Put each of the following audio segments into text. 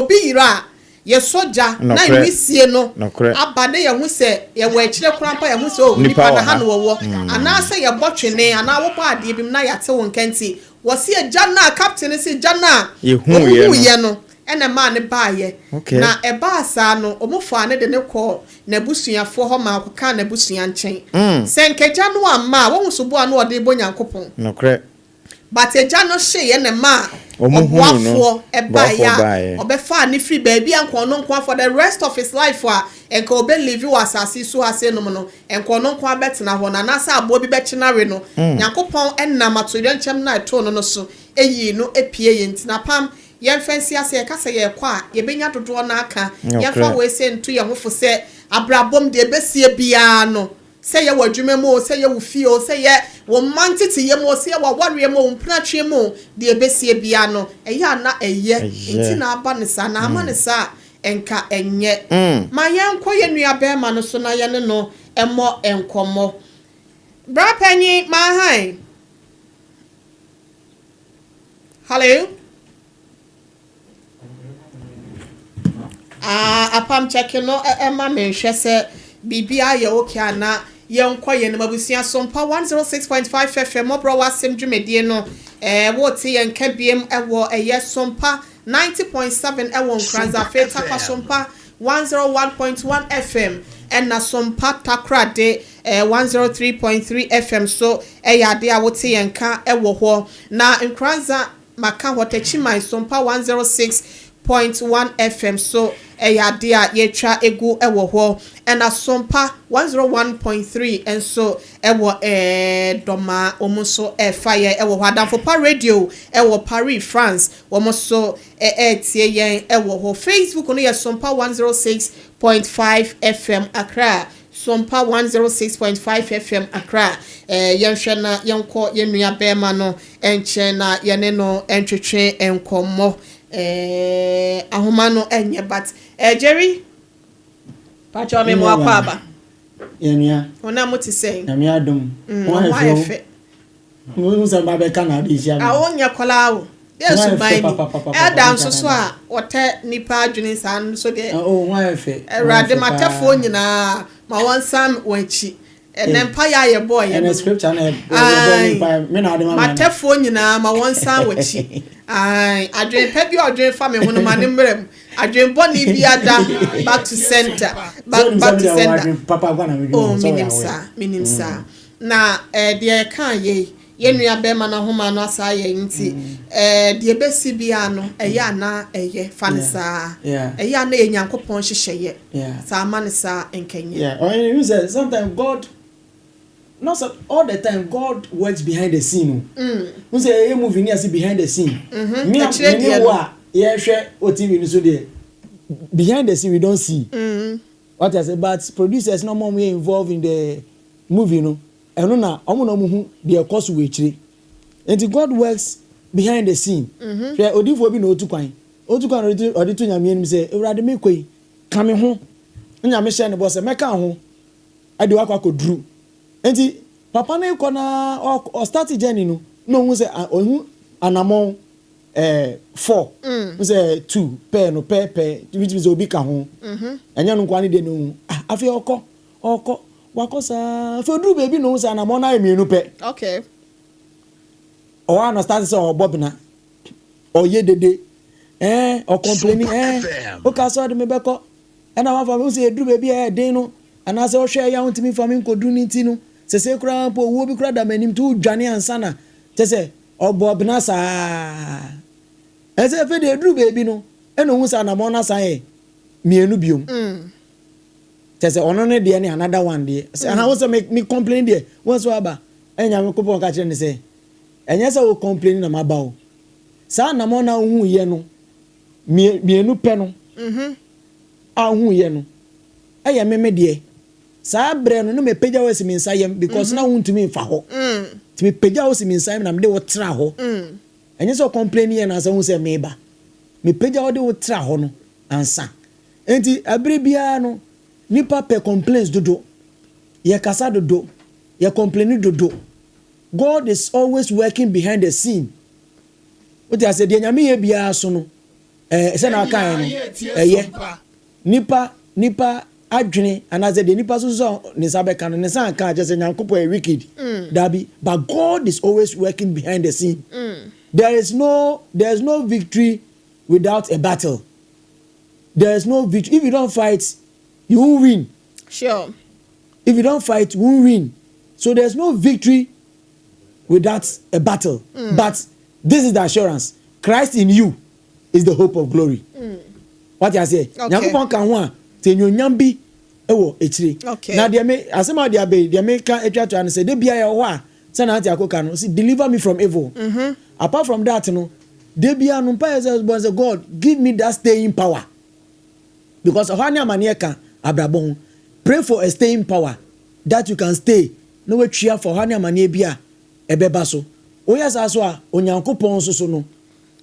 Obi yera a, yɛsɔ gya na nwisie no aba na yɛhu sɛ yɛwɔ akyire koraa mpo a yɛhu sɛ oh nipa no ha na ɔwɔ anaasɛ yɛbɔ twene anaa wobɔ adeɛ bi mu na yɛate wo nka nti wɔse agya no a captain no se gya no a wɔhuiɛ no ɛna ɛmaa no baeɛ na ɛbaa saa no wɔfaa no de no kɔɔ n'abusuafoɔ hɔ maa ɔkɔkaa n'abusua nkyɛn sɛ nka gya no amma a wahu soboɔ a na ɔde rebɔ Nyankopɔn. But agya no hyeeɛ na ɛmaa ɔboafoɔ baeɛ a ɔbɛfaa no firi baabi a nka ɔno nkoa for the rest of his life a nka ɔbɛ live wɔ asase yi so ha sei nom no nka ɔno nkoa bɛtena hɔ no anaasɛ aboa bi bɛkye no awe no. Nyankopɔn nam atoyerɛnkyɛm no a ɛtoo no no so yii no pieeɛ. Nti n'apam yɛmfa nsi ase yɛka sɛ yɛrekɔ a yɛbɛnya dodoɔ no aka. Yɛmfa wei sei nto yɛn ho fo sɛ abrabɔ mu deɛ ɛbɛsie biara no Sɛ yɛ w'adwuma mu o, sɛ yɛ wo fie o, sɛ yɛ wo mma nteteyɛ mu o, sɛ yɛ w'awareɛ mu o, wo mpenatweɛ mu o, deɛ ɛbɛsie biara no, ɛyɛ a na ɛyɛ nti na aba no saa, na ama no saa a, nka ɛnyɛ. Ma yɛnkɔ yɛn nuabarima no so na yɛne no mmɔ nkɔmmɔ. Bra panyin, Maahan. Hello? Ah apam check no ma me nhwɛ sɛ biribiara yɛ okay a na yɛnkɔ yɛn anim. Abusua Sompa 106.5 FM mmɔborɔ w'asɛm dwumadie no eh, wote yɛn nka biem wɔ ɛyɛ Sompa 90.7 ɛwɔ Nkoranza afei Takwa Sompa 101.1 FM ɛna Sompa Takorade eh, 103.3 FM so ɛyɛ adeɛ a wote yɛn nka ɛwɔ hɔ na Nkoranza Maka hɔ Techiman Sompa 106.1 FM so ɛyɛ adeɛ a yɛtwa gu wɔ hɔ. Ɛna Sompa 101.3 nso wɔ Dɔmaa wɔn nso ɛrefa yɛn wɔ hɔ. Adamfo Pa Radio wɔ Paris, France wɔn nso ɛretie yɛn wɔ hɔ. Facebook no yɛ Sompa 106.5 FM Accra. Sompa 106.5 FM Accra. Yɛnhwɛ na yɛnkɔ yɛn nua bɛrima no nkyɛn na yɛne no ntwetwe nkɔmmɔ. Eh, ahoma no ɛnyɛ but eh, Jerry, pakyɛ me mo akɔ aba. Yɛnua. Wɔn a mo te sɛn? Nyame adom. Wɔn ayɛ fɛ. Mo sɛ ba bɛka na ade hyia me. Ah, wonyɛ kɔlaa o. Deɛ suban ni. Ɛda nso so a wɔtɛ nipa adwene saa nso deɛ. Oh, ho ayɛ fɛ. Awurade matɛfoɔ nyinaa ma wɔnsan wɔn akyi. Ɛnɛ mpaeɛ a yɛbɔeɛ no Ɛnɛ scripture na yɛbɔ ne mpaeɛ me na ade ma me. Matɛfoɔ nyinaa ma wɔnsan w'akyi. Ae, adwene pa bi a ɔdwene fa me ho no ma ne mmerɛ mu. Adwene bɔne bi ada back to center. Back, back to sender. Oh, menim saa, menim saa. Na eh, deɛ ɛka yei, yɛn nua bɛrima no ahoma no asa ayɛ nti, eh, deɛ ɛbɛsi biara no, ɛyɛ anaa ɛyɛ, fa no saa. Ɛyɛ a na ɛyɛ Nyankopɔn nhyehyɛeɛ. Saa ma no saa nkɛnyɛ. Yeah, or you say sometimes God, not so, all the time God works behind the scene. Mm. You say a movie ni ase behind the scene. Mm-hmm. Me me ne wo a yɛhwɛ o TV ni so deɛ behind the scene we don't see. What I say, but producers no more involved in the movie no. Ɛno na ɔmo na ɔmo hu deɛ ɛkɔ so wɔ akyire. Nti God works behind the scene. Hwɛ odiifoɔ bi na ɔtu kwan. Ɔtu kwan na ɔde to Nyame anim sɛ, Awurade mekɔ yi, ka me ho. Na Nyame hyɛɛ no bɔ sɛ, mɛka wo ho de wo akɔ akɔduru. Nti papa no rekɔ no ara, ɔ starte journey no, na ɔhu sɛ ɔhu anamɔn eh, four. Hu sɛ two, pɛɛ no, pɛ, pɛ, which means sɛ obi ka ho. Ɛnyɛ ɔno nko ara ne deɛ na ɔhu. Ah, afei ɔkɔ, ɔkɔ, wakɔ saa, afei ɔduru baabi na ɔhu sɛ anamɔn no ayɛ mmienu pɛ. Ɔhɔ ara na ɔstarte sɛ ɔrebɔ bena. Ɔyɛ dede ɛɛ ɔkɔmpleni ɛɛ woka sɛ ɔde me bɛkɔ ɛna wafa me wosɛ ɛduru baabi a ɛyɛ den no anaasɛ wohwɛ ɛyɛ a wontumi mfa me nkɔduru no nti no sesei koraa mpo owuo bi koraa da m'anim nti wodwane ansa na kyɛ sɛ ɔbɔ bena saa ɛsɛ afei deɛ ɛduru baabi no ɛna ɔhu sɛ anamɔn no asan yɛ mmienu biom kyɛ sɛ ɔno ne deɛ ne another one deɛ sɛ aha wo sɛ me me complain deɛ wɔn nso aba ɛna Nyankopɔn ka kyerɛ ne sɛ Ɛnyɛ sɛ wo complaini na maba o. Saa anamɔn no a wohuu yɛ no, mmienu pɛ no a wohuu yɛ no, ɛyɛ me me deɛ. Saa berɛ no na mapagya wo asi me nsa yam because na wontumi mfa hɔ. Nti mepagya wo si me nsa yam na mede wo tra hɔ. Ɛnyɛ sɛ wo complaini yɛ na ansa wohu sɛ meba. Mepagya wo de wo tra hɔ no ansa. Nti ɛberɛ biara no, nipa pɛ complaints dodo. Yɛkasa dodo. Yɛ complaini dodo. God is always working behind the scene. Wote aseɛ? Deɛ Nyame yɛ biara so no, Ɛɛ sɛ na aka no ɛyɛ nipa nipa adwene anaasɛ deɛ nipa soso sɛ ne nsa bɛka no, ne nsa nka kyerɛ sɛ Nyankopɔn yɛ wicked. Dabi, but God is always working behind the scene. There is no victory without a battle. There is no victory if you don't fight, you won't win. If you don't fight, you won't win. So there is no victory without a battle. But this is the assurance: Christ in you is the hope of glory. What you say? Okay. Nyankopɔn ka ho a, te enyonyam bi wɔ akyire. Na deɛ me asɛm a deɛ abɛyi deɛ me ka atwa to ano sɛ de bia yɛ wɔ hɔ a, sɛ na ante akoka no sɛ, "Deliver me from evil." Apart from that no, de bia no mpa yɛ sɛ bɔ sɛ, "God, give me that staying power," because ɔhɔ ne amaneɛ ka abrabɔ ho. Pray for a staying power that you can stay na watwia for ɔhɔ ne amaneɛ bi a ɛbɛba so. Woyɛ saa so a, Onyankopɔn nso so no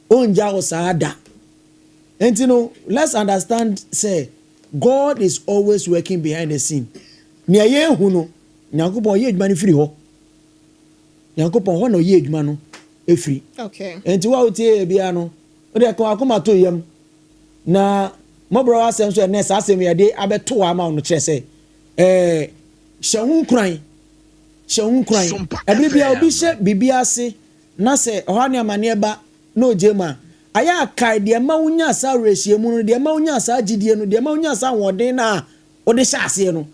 ɔngya wo saa da. Nti no, let's understand say God is always working behind the scene. Nea yɛn no, Nyankopɔn ɔyɛ adwuma no firi hɔ. Nyankopɔn hɔ na ɔyɛ adwuma no efiri. Nti wo a wotie yɛ bia no, wode ɛka wakoma to yam na mmɔborɔ asɛm so. Ɛnɛ saa asɛm yɛde abɛto wɔ ama wo no kyerɛ sɛ hyɛ ho nkuran, hyɛ ho nkuran. Ɛbere bia obi hyɛ biribi ase na sɛ ɔha ne amanneɛ ba na ogye mu a, ayɛ akae deɛ ma wonya saa awerɛhyia mu no, deɛ ma wonya saa gyidie no, deɛ ma wonya saa ahoɔden no a wode hyɛ aseɛ no.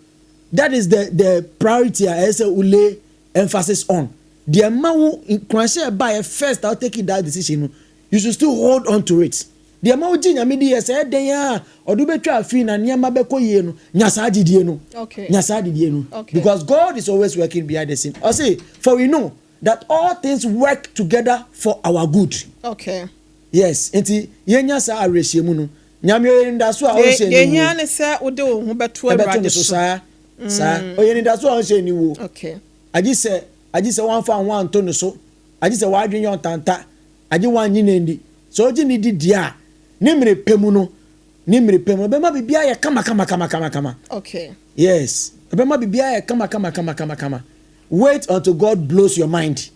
That is the priority a ɛyɛ sɛ wo lay emphasis on. Deɛ ma wo nkuranhyɛ ɛbaeɛ first a wo take that decision no, you should still hold on to it. Deɛ ma wo gye Nyame di yɛ sɛ ɛdɛn a ɔde bɛtwa afi na nneɛma bɛkɔ yie no, nya saa gyidie no. Nya saa gyidie no. Because God is always working behind the scene. Ɔse, "For we know that all things work together for our good." Yes, nti yɛnya saa awerɛhyia mu no, Nyame ɔyɛ nidaso a ɔnhyɛ deɛ ne hia wuo. Ne sɛ wode wo ho bɛto Ɛbɛto Awurade ne so. so. Saa saa, ɔyɛ nidaso a ɔnhyɛ ne wuo. Agye sɛ wɔamfa ho anto ne so, agye sɛ wɔadwene yɛ ɔntanta, agye wɔanye ne ndi sɛ ɔgye ne di deɛ a, ne mmere pɛ mu no, ne mmere pɛ mu no, ɔbɛma biribiara yɛ kama kama kama kama kama. Yes, ɔbɛma biribiara yɛ kama kama kama kama kama. Wait until God blows your mind.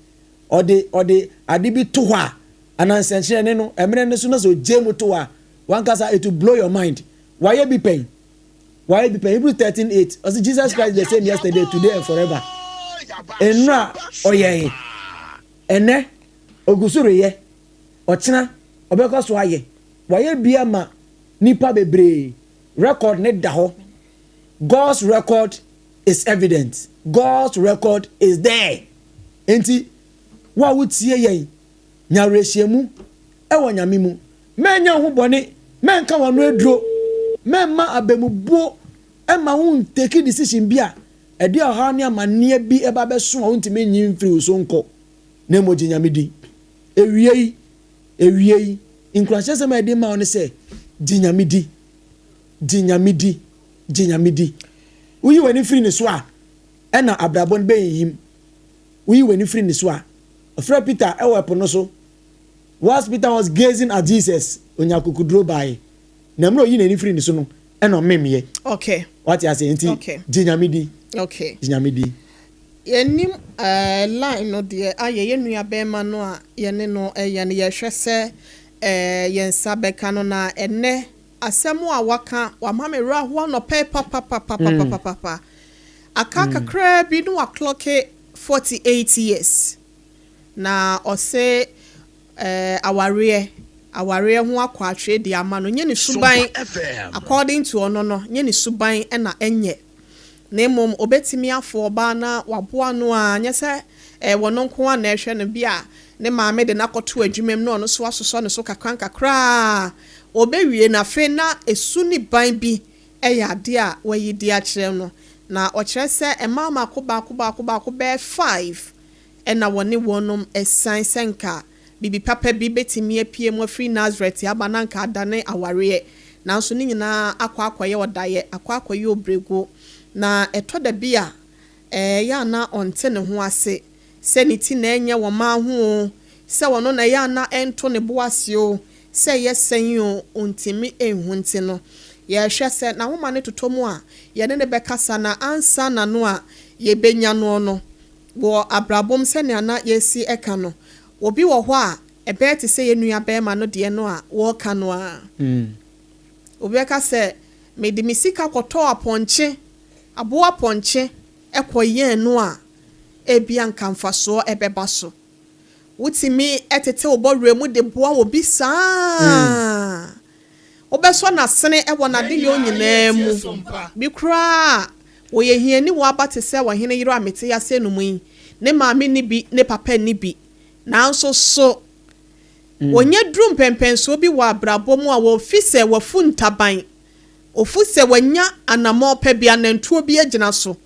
Ɔde ade bi to hɔ a, anansɛnkyerɛnne no mmerɛ no so na sɛ ogye mu to hɔ a, wankasa it will blow your mind. Wayɛ bi pɛn, wayɛ bi pɛn. Hebrews 13:8 ɔsi, "Jesus Christ the same yesterday, today and forever." Nnura ɔyɛɛ, ɛnɛ ogu so reyɛ, ɔkyena ɔbɛkɔ so ayɛ. Wayɛ bi ama nipa bebree. Record ne da hɔ. God's record is evident. God's record is there. Nti wo a wotie yɛn, nyawerɛhyiamu ɛwɔ Nyame mu. Mɛnyɛ ho bɔne, mɛnka wɔn no aduro, mɛmma abamubuo ɛma wo ntake decision bi a ɛde ɔhaw ne amanneɛ bi ɛba bɛso a wontumi nyi mfiri wo so nkɔ. Na mmom gye Nyame di. Ewie yi, ewie yi, nkuranhyɛsɛm a ɛde ma wo ne sɛ gye Nyame di, gye Nyame di, gye Nyame di. Woyi w'ani firi ne so a, ɛna abrabɔ no bɛyiyim. Woyi w'ani firi ne so a, ɔfrɛ Peter ɛwɔ ɛpo no so. Whilst Peter was gazing at Jesus, onya akokoduro baeɛ. Na mmerɛ oyi n'ani firi ne so no, ɛna ɔmemyɛ. Wate ase? Nti gye Nyame di. Gye Nyame di. Yɛnim line no deɛ ayɛ yɛn nua bɛrima no a yɛne no ɛyɛ no, yɛhwɛ sɛ yɛn nsa bɛka no. Na ɛnɛ asɛm a waka wama me werɛ ahoɔ anɔpɛ papapapapapapa. Aka kakraa bi ne waclocke 48 years na ɔsɛ awareɛ ho akɔ atwere de ama no nye ne suban. According to ɔno no, nye ne suban ɛna ɛnyɛ, na mmom obetumi afɔ ɔbaa na waboa no a nyɛ sɛ wɔn nko a na ɛhwɛ no bi a ne maame de n'akɔto adwuma mu na ɔno nso asosɔ ne so kakra nkakraa. Obewie na afei na esu ne ban bi ɛyɛ adeɛ a wɔayi di akyerɛ no. Na ɔkyerɛ sɛ mmaa mako baako baako baako bɛyɛ five ɛna wɔne wɔnom ɛsan sɛ nka bibi papa bi betumi apue mu afiri Nazareth aba na nka adane awareɛ, nanso ne nyinaa akɔ akɔyɛ ɔdaeɛ, akɔ akɔyɛ obrego. Na ɛtɔ da bi a ɛyɛ ana ɔnte ne ho ase sɛ ne ti na ɛnyɛ wɔn mmaa ho o, sɛ ɔno na ɛyɛ ana ɛnto ne bo ase o, sɛ ɛyɛ sɛn o, ɔntumi nhu. Nti no yɛhwɛ sɛ n'ahoma no totɔ mu a, yɛne ne bɛkasa. Na ansa na no a yɛbɛnya no no wɔ abrabom sɛnea na yɛsi ɛka no, obi wɔ hɔ a Ɛbɛyɛ te sɛ yɛn nua barima no deɛ no a wɔreka no ara. Obi bɛka sɛ, Mede me sika kɔtɔɔ apɔnkye, aboa pɔnkye kɔyɛn no a, ebia anka mfasoɔ bɛba so. Wotumi tete wo bɔwerɛ mu de boa obi saa ara. Wobɛsɔ n'asene wɔ n'adeyɔ nyinaa mu. Bi koraa a, ɔyɛ hiani wɔ aba te sɛ ɔhene yere a mete ase no mu yi. Ne maame nni bi, ne papa nni bi. Nanso so wɔnya duru mpɛnpɛnsoɔ bi wɔ abrabɔ mu a wɔfi sɛ wɔafu ntaban, wɔfu sɛ wɔanya anammɔn pa bi, anantuo bi agyina so?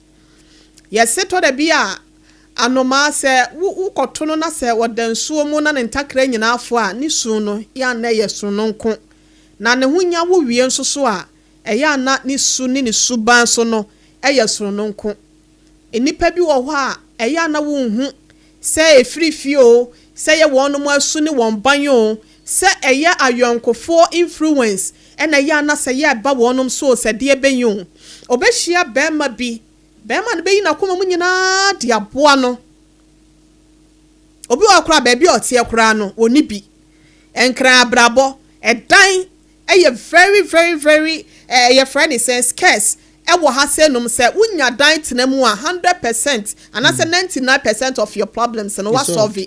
Yɛse tɔ da bi a, anomaa sɛ wo wokɔto no na sɛ ɔda nsuo mu na ne ntakra nyinaa afɔ a, ne su no yɛ a na ɛyɛ sononko. Na ne ho nya wo wie nso so a, ɛyɛ a na ne su ne ne suban nso no yɛ sononko. Nnipa bi wɔ hɔ a, ɛyɛ a na wonhu sɛ ɛfiri fie oo, sɛ ɛyɛ wɔnom asu ne wɔn ban oo, sɛ ɛyɛ ayɔnkofoɔ influence na ɛyɛ a na sɛ ɛyɛ a ɛba wɔnom so oo, sɛ deɛ bɛn oo. Ɔbɛhyia barima bi, barima no bɛyi n'akoma mu nyinaa de aboa no. Obi wɔ hɔ koraa a, baabi a ɔteɛ koraa no, ɔnni bi. Nkran abrabɔ, ɛdan yɛ very very very eh, yɛfrɛ ne sɛn, scarce ɛwɔ ha sɛ nom sɛ wonya dan tena mu a 100% anaasɛ 99% of your problems no wa solve.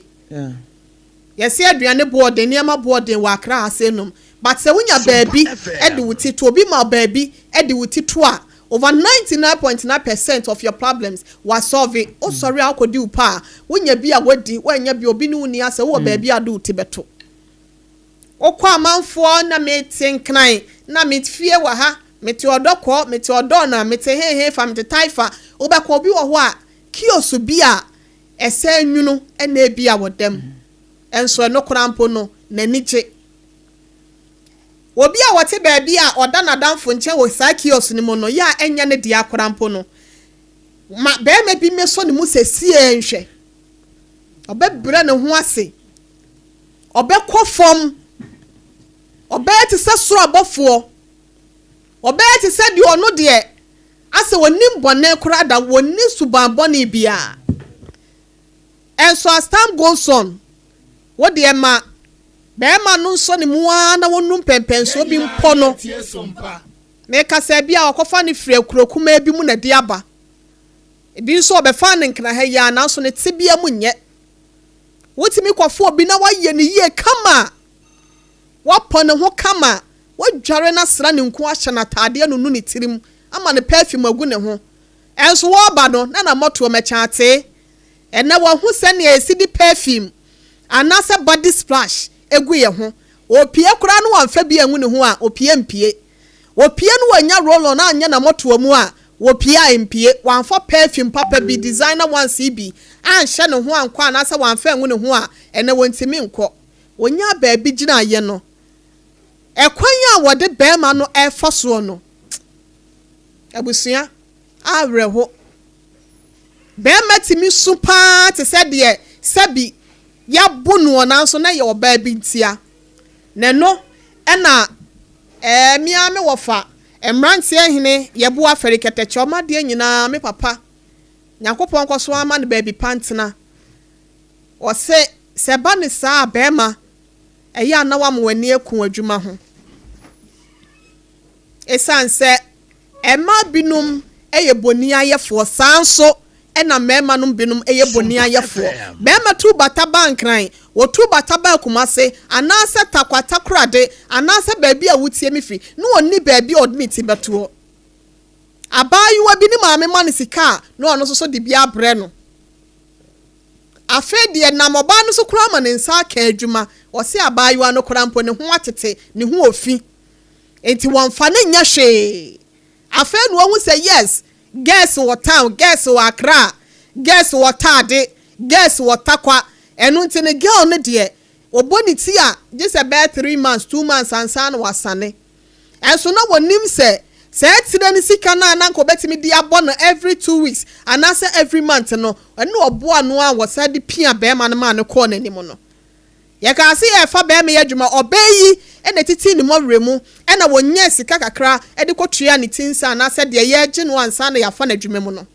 Yɛse aduane boɔ den, nneɛma boɔ den wɔ Accra ha sɛ nom, but sɛ wonya baabi de wo ti to, obi ma wo baabi de wo ti to a, over 99.9% of your problems wa solve. Wosɔre a wokɔdi wo pɛ a, wonya bi a wadi, woannya bi a obi ne wo nni asɛ, wowɔ baabi a wode wo ti bɛto. Wokɔ amanfoɔ na mete Nkran na me fie wɔ ha, mete Ɔdɔkɔ, mete Ɔdɔɔna, mete hehe fa, mete Taifa. Wobɛkɔ obi wɔ hɔ a kiosk bi a ɛsɛ nwunu na ebia wɔda mu. Nso ɛno koraa mpo no, n'ani gye. Obi a ɔte baabi a ɔda n'adamfo nkyɛn wɔ saa kiosk no mu no, yɛ a ɛnyɛ ne dea koraa mpo no, ma barima bi mmɛsɔ ne mu sesiee nhwɛ. Ɔbɛbrɛ ne ho ase. Ɔbɛkɔ fam. Ɔbɛyɛ te sɛ soro abɔfoɔ. Ɔbɛyɛ te sɛ deɛ ɔno deɛ, asɛ ɔnnim bɔne koraa da, ɔnni suban bɔne biara. Ɛnso as time goes on, wo deɛ ma barima no nsɔ ne mu ara na wɔnnu mpɛnpɛnsoɔ bi mpɔ no. Meka sɛ ebia ɔkɔfa no firi akuro kumaa bi mu na ɛde aba. Ebi nso ɔbɛfaa no Nkran ha yi ara nanso ne tebea mu nyɛ. Wotumi kɔfa obi na woayɛ no yie kama, woapɔ ne ho kama, woadware no asra ne nku ahyɛ no ataadeɛ anunu ne tirim ama no perfume agu ne ho. Ɛnso wɔreba no na n'ammɔtoam ɛkyɛn atee. Ɛnnɛ wɔahu sɛnea yɛsi de perfume anaasɛ body splash gu yɛn ho. Ɔpue koraa na wamfa bi angu ne ho a, ɔpue mpue. Wɔpue no wannya roll on anyɛ n'amɔtoa mu a, wɔpue a ɛmpue. Wamfa perfume papa bi, designer ones yi bi, anhyɛ ne ho ankɔ anaasɛ wamfa angu ne ho a, ɛnnɛ wɔntumi nkɔ. Wɔnyaa baabi gyinaeɛ no, ɛkwan a wɔde barima no refa soɔ no, abusua, awerɛho. Barima tumi su pa ara te sɛ deɛ sɛbi yɛabo noɔ nanso na ɛyɛ ɔbaa bi ntia. Na ɛno na ɛɛ me ara me wɔfa mmeranteɛ hene yɛboa fɛre kɛtɛkyɛ ɔma adeɛ nyinaa me papa Nyankopɔn nkɔ so ara ma no baabi pa ntena. Ɔse sɛ ɛba no saa a barima ɛyɛ a na wama w'ani aku w'adwuma ho. Esiane sɛ mmaa binom yɛ bonniayɛfoɔ, saa ara nso na mmarima nom binom yɛ bonniayɛfoɔ. Barima tu bata ba Nkran, wɔtu bata ba Kumase, anaasɛ Tarkwa Takorade, anaasɛ baabi a wotie me firi, na ɔnni baabi a ɔde ne ti bɛtoɔ. Abaayewa bi ne maame ma no sika a, na ɔno nso so de bi abrɛ no. Afei deɛ nam ɔbaa no so koraa ma ne nsa aka adwuma. Ɔse abaayewa no koraa mpo ne ho atete, ne ho ofi. Enti wɔnfa no nyɛ hwee. Afei na wahu sɛ yes, girls wɔ town, girls wɔ Accra, girls wɔ Taade, girls wɔ Tarkwa. Ɛno nti no girl no deɛ, ɔbɔ ne ti a, gye sɛ bɛyɛ 3 months, 2 months ansa na wasane. Ɛnso na wɔnim sɛ saa tire no sika no a na anka ɔbɛtumi de abɔ no every 2 weeks anaasɛ every month no, ɛno na ɔboa no a wɔsan de pia barima no maa no kɔɔ n'anim no. Yɛkaa sɛ yɛrefa barima yi adwuma, ɔbaa yi na ɛtetee ne mmɔwerɛ mu na wɔnyaa sika kakra de kɔtuaa ne ti nsa anaasɛ deɛ yɛregye no ansa na yɛafa no adwuma mu no.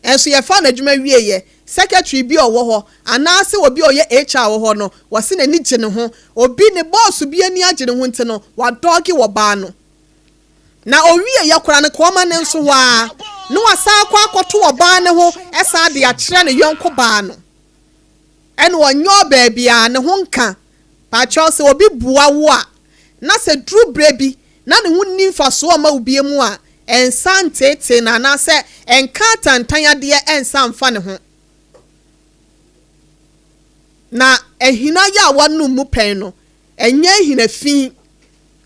Nso yɛfaa no adwuma wieeɛ. Secretary bi a ɔwɔ hɔ anaasɛ obi a ɔyɛ HR wɔ hɔ no, wɔse n'ani gye ne ho. Obi, ne bɔɔso bi ani agye ne ho nti no, wadɔɔge wɔ baa no. Na ɔwieeɛ koraa no, nka ɔma no nso hɔ ara na wasan akɔ akɔto ɔbaa no ho san de akyerɛ ne yɔnko baa no. Ɛna ɔnyɛ ɔbaa biara, ne ho nka. Pakyɛw, sɛ obi boa wo a, na sɛ duru berɛ bi na ne ho nni mfasoɔ mma wo bio mu a, nsa nteetee no anaasɛ nka atantan adeɛ nsa mfa ne ho. Na ahina yi a woanom mu pɛn no, ɛnyɛ ahina fi.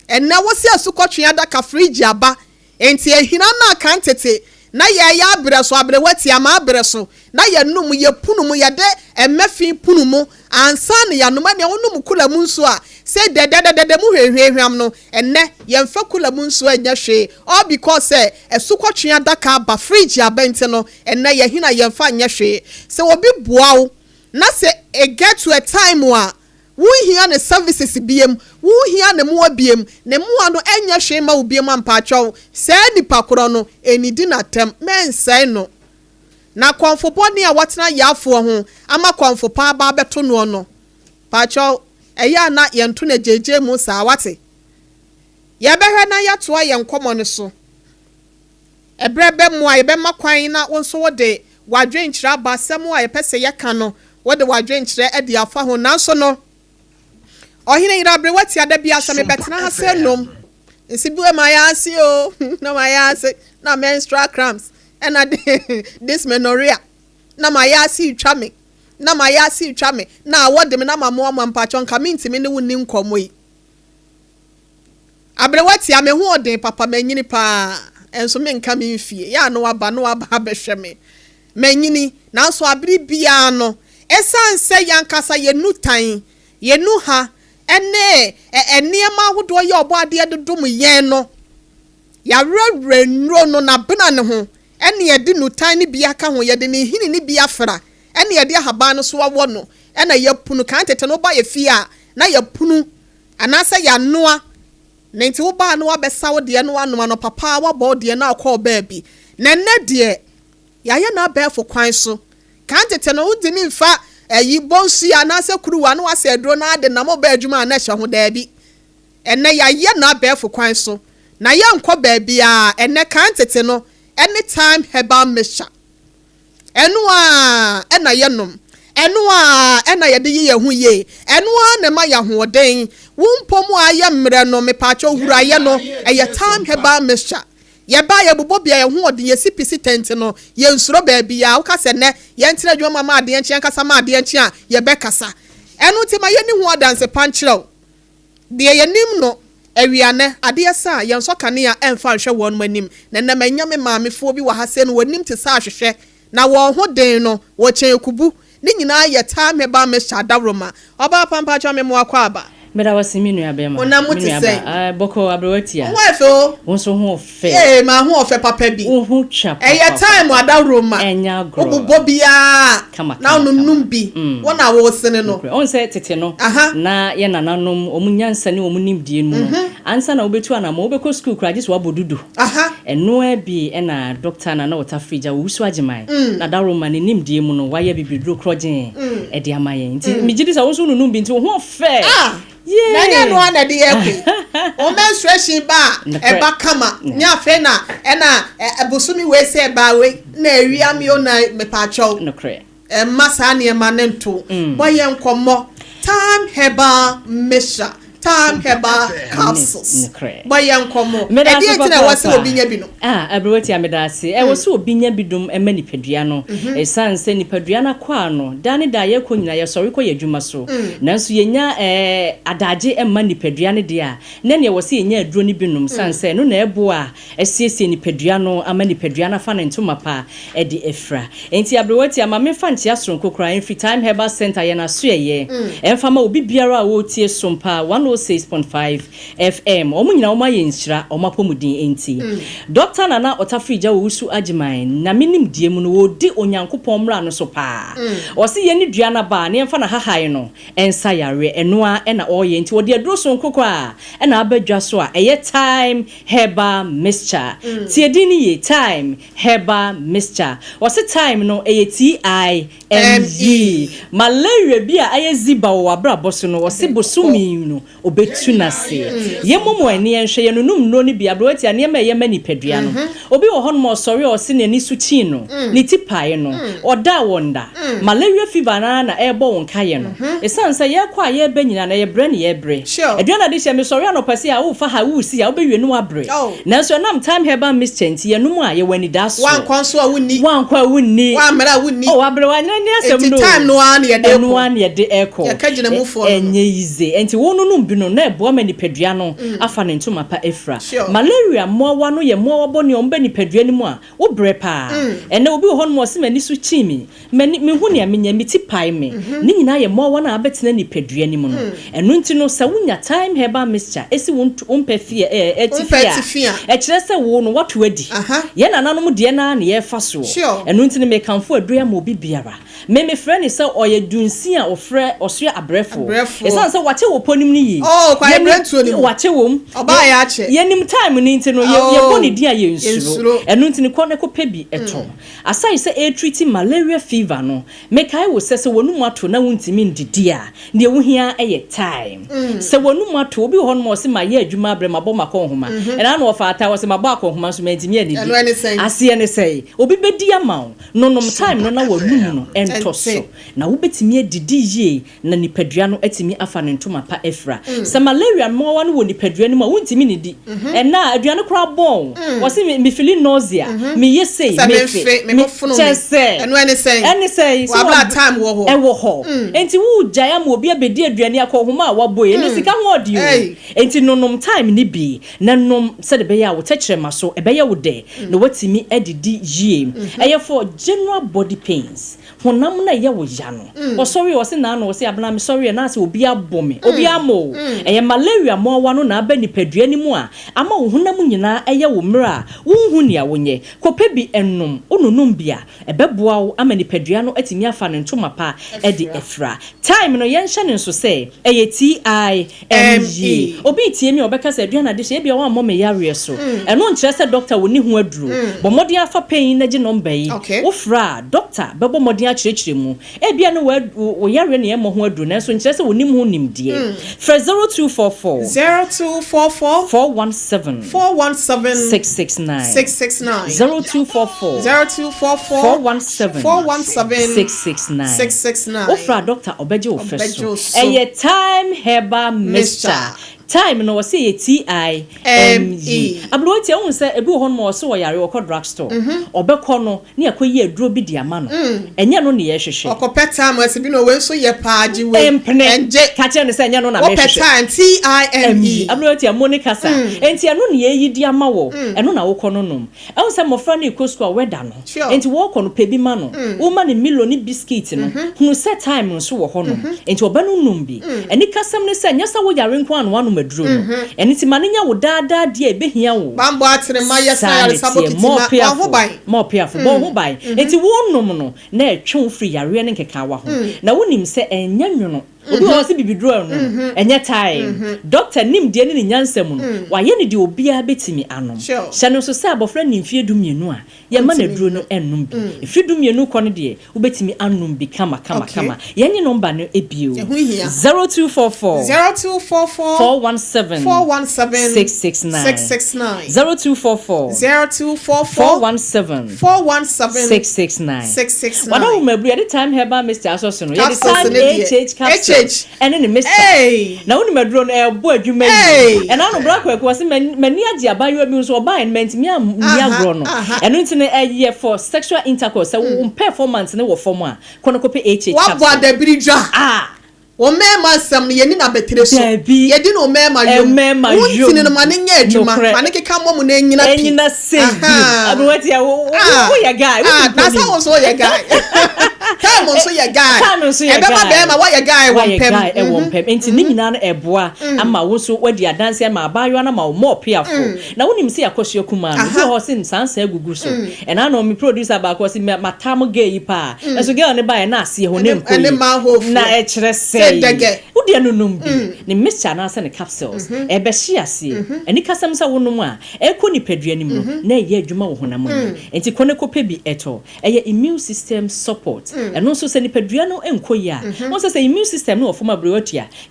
Ɛnnɛ wo se asukɔtwea adaka, fridge aba, enti ahina no a kan tete na yɛyɛ abrɛ so, aberewa tiamaa abrɛ so, na yɛnom, yɛpunu mu, yɛde mmɛ fi punu mu ansa na yɛanom, ɛnneɛ wonom kula mu nsuo a, sei dɛdɛdɛdɛdɛ mu hwehwɛhwam no, ɛnnɛ yɛmfa kula mu nsuo nyɛ hwee, all because sɛ asukɔtwea adaka aba, fridge aba nti no, ɛnnɛ yɛahina yɛmfa nyɛ hwee. Sɛ obi boa wo na sɛ it get to a time a Wonhia ne services biom, wonhia ne mmoa biom, ne mmoa no ɛnyɛ hwee mma wo biom a mpaatwɛw, saa nipa korɔ no ɛnidi no atɛm, mɛnsɛe no. Na kɔmfo bɔne a watena yaafoɔ ho ama kɔmfo pa aba abɛto noɔ no, mpaatwɛw, ɛyɛ a na yɛnto no agyeegyee mu saa, wate? Yɛbɛhwɛ na yɛatoa yɛn nkɔmmɔ no so. Ɛberɛ bɛ mu a yɛbɛma kwan na wo nso wode w'adwenkyerɛ aba asɛm a yɛpɛ sɛ yɛka no, wode w'adwenkyerɛ adi afa ho. Nanso no, Ɔhene yere aberewa tia da biara sɛ mebɛtena ha sɛ nom nsi bue mayɛ ase o, na mayɛ ase, na menstrual cramps, ɛna dysmenorrhea, na mayɛ ase retwa me, na mayɛ ase retwa me, na awɔ de me, na mamoamoa, mpakyɛw nka mentumi ne wo nni nkɔmmɔ yi. Aberewa tia me ho ɔden papa manyini paa nso menka me mfie yɛ a na waba na waba abɛhwɛ me manyini nanso abere biara no ɛsiane sɛ yɛn ankasa yɛn nutan yɛn nuha ɛne nneɛma ahodoɔ yɛ ɔbɔ adeɛ de dom yɛn no yɛawerɛwerɛ nnuro no n'abena ne ho ɛne yɛde nutan no bi aka ho yɛde ne nhini no bi afra ɛne yɛde ahaban no so awɔ no ɛna yɛpunu kan tete no woba yɛ fie a na yɛpunu Anaasɛ yɛanoa, na enti wobaa na woabɛsa wo deɛ na woanom anɔpa paa, woabɔ wo deɛ na wokɔɔ baabi. Na ɛnnɛ deɛ, yɛayɛ no abɛɛfo kwan so. Kan tete no, wontumi mfa ayi, bonsua anaasɛ kuruwa na woasɛ aduro na ade nam woba adwuma a na ɛhyɛ ho. Daabi. Ɛnnɛ, yɛayɛ no abɛɛfo kwan so. Na yɛnkɔ baabiara. Ɛnnɛ, kan tete no, ɛne Thyme Herbal Mixture. Ɛno ara na yɛnom. Ɛno ara na yɛde yɛ yɛn ho yie. Ɛno ara na ɛma yɛn ahoɔden. Wo mpɔ mu a ayɛ mmerɛ no, mepaakyɛw huraeɛ no, ɛyɛ Thyme Herbal Mixture. Yɛba a, yɛbobɔ bia yɛn ho ɔden, yɛsi pi si tɛnte no, yɛnsuro baabiara. Woka sɛ nnɛ, yɛntena adwuma mu ama adeɛ nkye, yɛnkasa ma adeɛ nkye a, yɛbɛkasa. Ɛno nti ma yɛnni ho adanse pa nkyerɛ wo. Deɛ yɛnim no, awia nnɛ, adeɛ sa a, yɛnsɔ kanea mfa nhwɛ wɔnom anim. Na nnɛ manya me maamefoɔ bi wɔ ha sei no, wɔn anim te sɛ ahwehwɛ, na wɔn ho den no, wɔkyɛn kubu. Ne nyinaa yɛ taa me ba Meshach Dawuroma. Ɔbaa pa mpakyɛw me moa kɔ aba. Meda wo ase me nua bɛɛma. Honam mu Me te nua sɛn? ba. Ah, bɔkɔɔ aberewa tia. Wo ho yɛ fɛ o. Wo nso ho ɔfɛ. Yee, m'aho ɔfɛ papa bi. Wo ho twa Ɛyɛ time papapapa. Adaworoma. Ɛnyɛ agorɔ. Wobobɔ biara Kama na kama wononom kama. bi. Wo na wosene no. Nokorɛ. Wohu sɛ tete no, Aha. na yɛn nananom, wɔn nyansa ne wɔn nimdeɛ mu no, ansa na wobɛtu anammɔn, wobɛkɔ sukuu koraa gye sɛ woabɔ dudu. Aha. Ɛno ara bi na Dɔkta Nana Otafirigya Owusu Agyeman, na Adaworoma ne nimdeɛ mu no, wayɛ bibiduro korɔgyee de ama yɛn. Nti megye di sɛ wo nso wononom bi nti wo ho ɔfɛ. Ah! Yee! Na ɛnyɛ ɛno ara na ɛde yɛ kɔ yi. Wo menstruation ba a, ɛba kama. Nyɛ afei na ɛna bosome wei sɛ ɛbaa wei na awia me o na mepaakyɛw. Nokorɛ. Mma saa nneɛma no nto. Bɔ yɛn nkɔmmɔ. Thyme Herbal Mixture, Thyme Herbal Capsules. Bɔ yɛn nkɔmmɔ. Ɛdeɛn nti na ɛwɔ sɛ obi nya bi nom? Ah, Aberewatia, meda ase. Ɛwɔ sɛ obi nya bi nom ma nipadua no. Ɛsiane sɛ nipadua no akwaa no, daa ne daa yɛkɔ nyinaa, yɛsɔre kɔ yɛn adwuma so. Nanso yɛnnya eh, adagye mma nipadua no deɛ a, na ɛnneɛ ɛwɔ sɛ yɛnya aduro no bi nom, ɛsiane sɛ ɛno na ɛboa asiesie nipadua no ama nipadua no afa ne ntoma pa de afira. Enti aberewatia, ma memfa nkyea soronko koraa mfiri Thyme Herbal Centre, yɛn asoɛeɛ, ɛmfa ma obi biara a ɔretie Sompa 106. 106.5 FM. Wɔn nyinaa wɔn ayɛ nhyira wɔn apɔmuden nti. Dɔkta Nana Ɔtafirigya Owusu Agyeman, Nyame nimdeɛ mu no, ɔredi Onyankopɔn mmara no so paa. Ɔse yɛnni dua no aba a na yɛmfa n'ahahan no nsa yareɛ. Ɛno ara na ɔreyɛ nti ɔde aduro sononko koraa na aba dwa so a ɛyɛ Thyme Herbal Mixture. Tie din no yie, Thyme Herbal Mixture. Ɔse Thyme no ɛyɛ T-I-M-E. Malaria bi a ayɛ ziba wɔ w'abrabɔ so no, ɔse bosome no Obetu no ase. Yɛmmɔ mu ani nhwɛ yɛn nunum nnuro no bi, aberewa tia nneɛma a ɛyɛ ma nipadua no. Obi wɔ hɔnom a ɔsɔre a ɔse n'ani so kyin no, ne ti pae no, ɔda a wɔnda. Malaria fever no ara na ɛrebɔ wo nkaeɛ no. Ɛsiane sɛ yɛrekɔ a yɛreba nyinaa no, ɛyɛ brɛ na yɛrebrɛ. Aduane ade hyɛ, mesɔre anɔpa sei a, worefa ha, woresi ha, wobɛwie no woabrɛ. Nanso ɛnam Thyme Herbal Mixture nti, yɛnom a, yɛwɔ anidasoɔ. Woankɔ nso a wonni. Woankɔ a wonni. Woammrɛ a wonni. Oh, aberewa, nyɛ ne asɛm Enti no o. time no ara na yɛde Ɛno rekɔ. ara na yɛde rekɔ. Yɛka gyina mufoɔ no no. Ɛnyɛ yize. Enti wononom bi no, na ɛboa ma nipadua no afa ne ntoma pa afira. Malaria mmoawa no yɛ mmoawa bɔne a wɔba nipadua no mu a, wobrɛ paa. Ɛnnɛ, obi wɔ hɔnom a ɔse m'ani so kyin me, m'ani, minhu nea menyɛ, me ti pae me. Ne nyinaa yɛ mmoawa no a abɛtena nipadua no mu no. Ɛno nti no, sɛ wonya Thyme Herbal Mixture si wo nt, wo mpɛ fie, ɛɛ, atifi a, ɛkyerɛ sɛ wo no, woato adi. Yɛn nananom deɛ no ara na yɛrefa soɔ. Ɛno nti no, mekamfo aduro yi ama obi biara. Me mefrɛ no sɛ ɔyɛ dunsin a ɔfrɛ ɔsoɛ abrɛfoɔ. Ɛsiane sɛ wakyɛ wɔ pɔ no mu no yie. Oh, kwaeɛ abrɛntuo no mu. Wakyɛ wɔ mu. Ɔbaa yɛ akyɛ. Yɛnim time no nti no, yɛbɔ ne din a yɛnsuro. Ɛno nti no, kɔ na kɔpɛ bi tɔ. Aside sɛ ɛretreati malaria fever no, mekae wo sɛ, sɛ w'anum ato na wontumi ndidi a, deɛ wohia ara yɛ time. Sɛ w'anum ato, obi wɔ hɔnom a ɔse mayɛ adwuma abrɛ, mabɔ m'akɔnhoma. Ɛna na ɔfa ataa, ɔse mabɔ akɔnhoma nso mantumi annidi. Aseɛ ne sɛn? Obi bɛdi ama wo. Nonom thyme no na w'anum no ntɔ so, na wobɛtumi adidi yie na nipadua no atumi afa ne ntoma pa afira. Sɛ malaria mmoawa no wɔ nipadua no mu a, wontumi nnidi. Ɛnnɛ a, aduane koraa bɔn wo. Wɔse me, me feeli nausea, meyɛ sei, mefe, me, kyerɛ sɛ, ɛne sɛn? Sɛ wɔ, ɛwɔ hɔ. Enti woregyae ama obi abɛdi aduane akɔnhoma a wabɔ yi, ɛnɛ sika ho ɔden o. Enti nonom thyme no bi. Na nom sɛdeɛ ɛbɛyɛ a wo tɛkyerɛma so ɛbɛyɛ wo dɛ na woatumi adidi yie. Ɛyɛ for general body pains, honam no a ɛyɛ wo ya no. Ɔsɔreɛ ɔse naano ɔse abena mesɔreɛ na asɛ obi abɔ me, obi ammɔ o. Ɛyɛ malaria mmoawa no na aba nipadua no mu a ama wo honam nyinaa ɛyɛ wo mmerɛ a wonhu nea wonyɛ. Kɔpɛ bi nom, wononom bi a ɛbɛboa wo ama nipadua no atumi afa ne ntoma pa de afira. Time no, yɛnhyɛ no nso sɛ ɛyɛ TIME. Obi retie me a, ɔbɛka sɛ, Aduane Adehye, ebia woammɔ me yareɛ so. Ɛno nkyerɛ sɛ dɔkta ɔnni ho aduro. Bɔ mmɔden ara fa pɛn yi na gye nɔmba yi. Wofrɛ a, dɔkta bɛbɔ mmɔden akyerɛkyerɛ mu. Ebia na wo yareɛ na yɛmmɔ ho aduro, nanso nkyerɛ sɛ ɔnnim ho nimdeɛ. Frɛ 0244. 0244. 417. 417. 669. 669. 0244. 0244. 417. 417. 669. 669. Wofrɛ a dɔkta ɔbɛgye wo fɛ Ɔbɛgye so. wo so. Ɛyɛ Thyme Herbal Mixture. Mixture. Thyme no wɔse ɛyɛ T-I-M-E. M-E. Aberewa tia wohu sɛ ebi wɔ hɔnom a ɔse ɔyare ɔkɔ drug store. Ɔbɛkɔ no ne yɛakɔyi aduro bi de ama no. Ɛnyɛ ɛno na yɛrehwehwɛ. Ɔkɔpɛ thyme ɔse bi na wei nso yɛ paa gye wei. Mpene. Ɛngye. Ka kyerɛ no sɛ ɛnyɛ ɛno na Wopɛ merehwehwɛ. thyme, T-I-M-E. M-E. Aberewa tia mo ne kasa. Enti ɛno na yɛreyi de ama wo. Ɛno na wokɔ no nom. Ɛhu sɛ mmɔfra no rekɔ sukuu a wɛda no nti wɔrekɔ no pɛ bi ma no. Woma no Milo ne biscuit no, hunu sɛ thyme nso wɔ hɔnom nti ɔbɛnonom bi. Anikasɛm ne sɛ nyɛ sɛ woyare nko ara na woanom aduro no. Ɛno nti ma no nyɛ wo daa daa deɛ a ɛbɛhia wo. Bammɔ atere mma yɛ san Saa na ayaresa ɛteɛ. bokiti ma wɔn ho ban. Ma ɔpeafo, bɔ wo ho ban. Nti wonom no na ɛtwe wo firi yareɛ ne nkekaawa ho. Na wonim sɛ ɛnyɛ nwono. Obi wɔ hɔ ɔse bibiduro anum, ɛnyɛ time. Doctor nimdeɛ ne ne nyansa mu no, wayɛ no deɛ obiara bɛtumi anom. Hyɛ no nso sɛ abɔfra nni mfeɛ dumienu a, yɛmma no aduro no nnom bi. Ɛfiri dumienu kɔ no deɛ, wobɛtumi anom bi kama kama kama. Yɛnnye nɔmba no bio, 0244 417 669, 0244 417 669. W'adawoma aburu, yɛde Thyme Herbal Mixture asɔ so no, yɛde Capsules Thyme no deɛ. HH capsule HH. ɛne ne mixture. Hey! Na wonim aduro no, ɛrebɔ adwuma yie. Hey! Ɛna ano Bra Kwaku, ɔse m'ani m'ani agye abaayewa bi ho so ɔbaeɛ no mantumi anni Aha, agorɔ no. aha. Ɛno nti no ɛyɛ for sexual intercourse, sɛ wo performance no wɔ fam a, kɔ na kɔpɛ HH Woabɔ capsule. adabiri dwa. Ah! Wo mmarima nsɛm no, yɛnni no abatire so. Dabi. Yɛdi no mmarima yom. Mmarima Wo yom. ntini no, ma no nyɛ adwuma. Nokorɛ. Ma no keka mmɔ mu na ɛnnyina pi. Ɛnnyina sei bio. Ahaa. Aberanteɛ, wo, wo, Ah. woyɛ guy. Ah, Wodi na sɛ mponim. wo nso woyɛ guy. Time nso yɛ guy. Time nso yɛ Ɛbɛma guy. bɛrima woayɛ guy wɔ Woayɛ mpam. guy ɛwɔ mpam. Nti ne nyinaa no ɛboa ama wo nso woadi adanseɛ ama abaayewa no ama wo more piafo. Na wonim sɛ yɛakɔsua kumaa no. Obi wɔ hɔ ɔse nsansa agugu so. Ɛna ano me producer baako ɔse matam girl yi paa. Nanso girl no baeɛ na aseɛ hɔ na Ɛne ɛnkɔ ɛne yie. manhole Na foɔ. ɛkyerɛ Sɛ sɛ dɛgɛ. wodeɛ no nom bi. Ne mixture anaasɛ ne capsules. Ɛbɛhye aseɛ. Anikasɛm sɛ wonom a, ɛkɔ nipadua no mu no, na ɛyɛ adwuma wɔ honam mu. Nti kɔ ne kɔpɛ bi ɛtɔ. Ɛyɛ immune system support. Ɛno nso sɛ nipadua no nkɔ yie a, wɔn sɛ immune system no wɔ fam a aberewa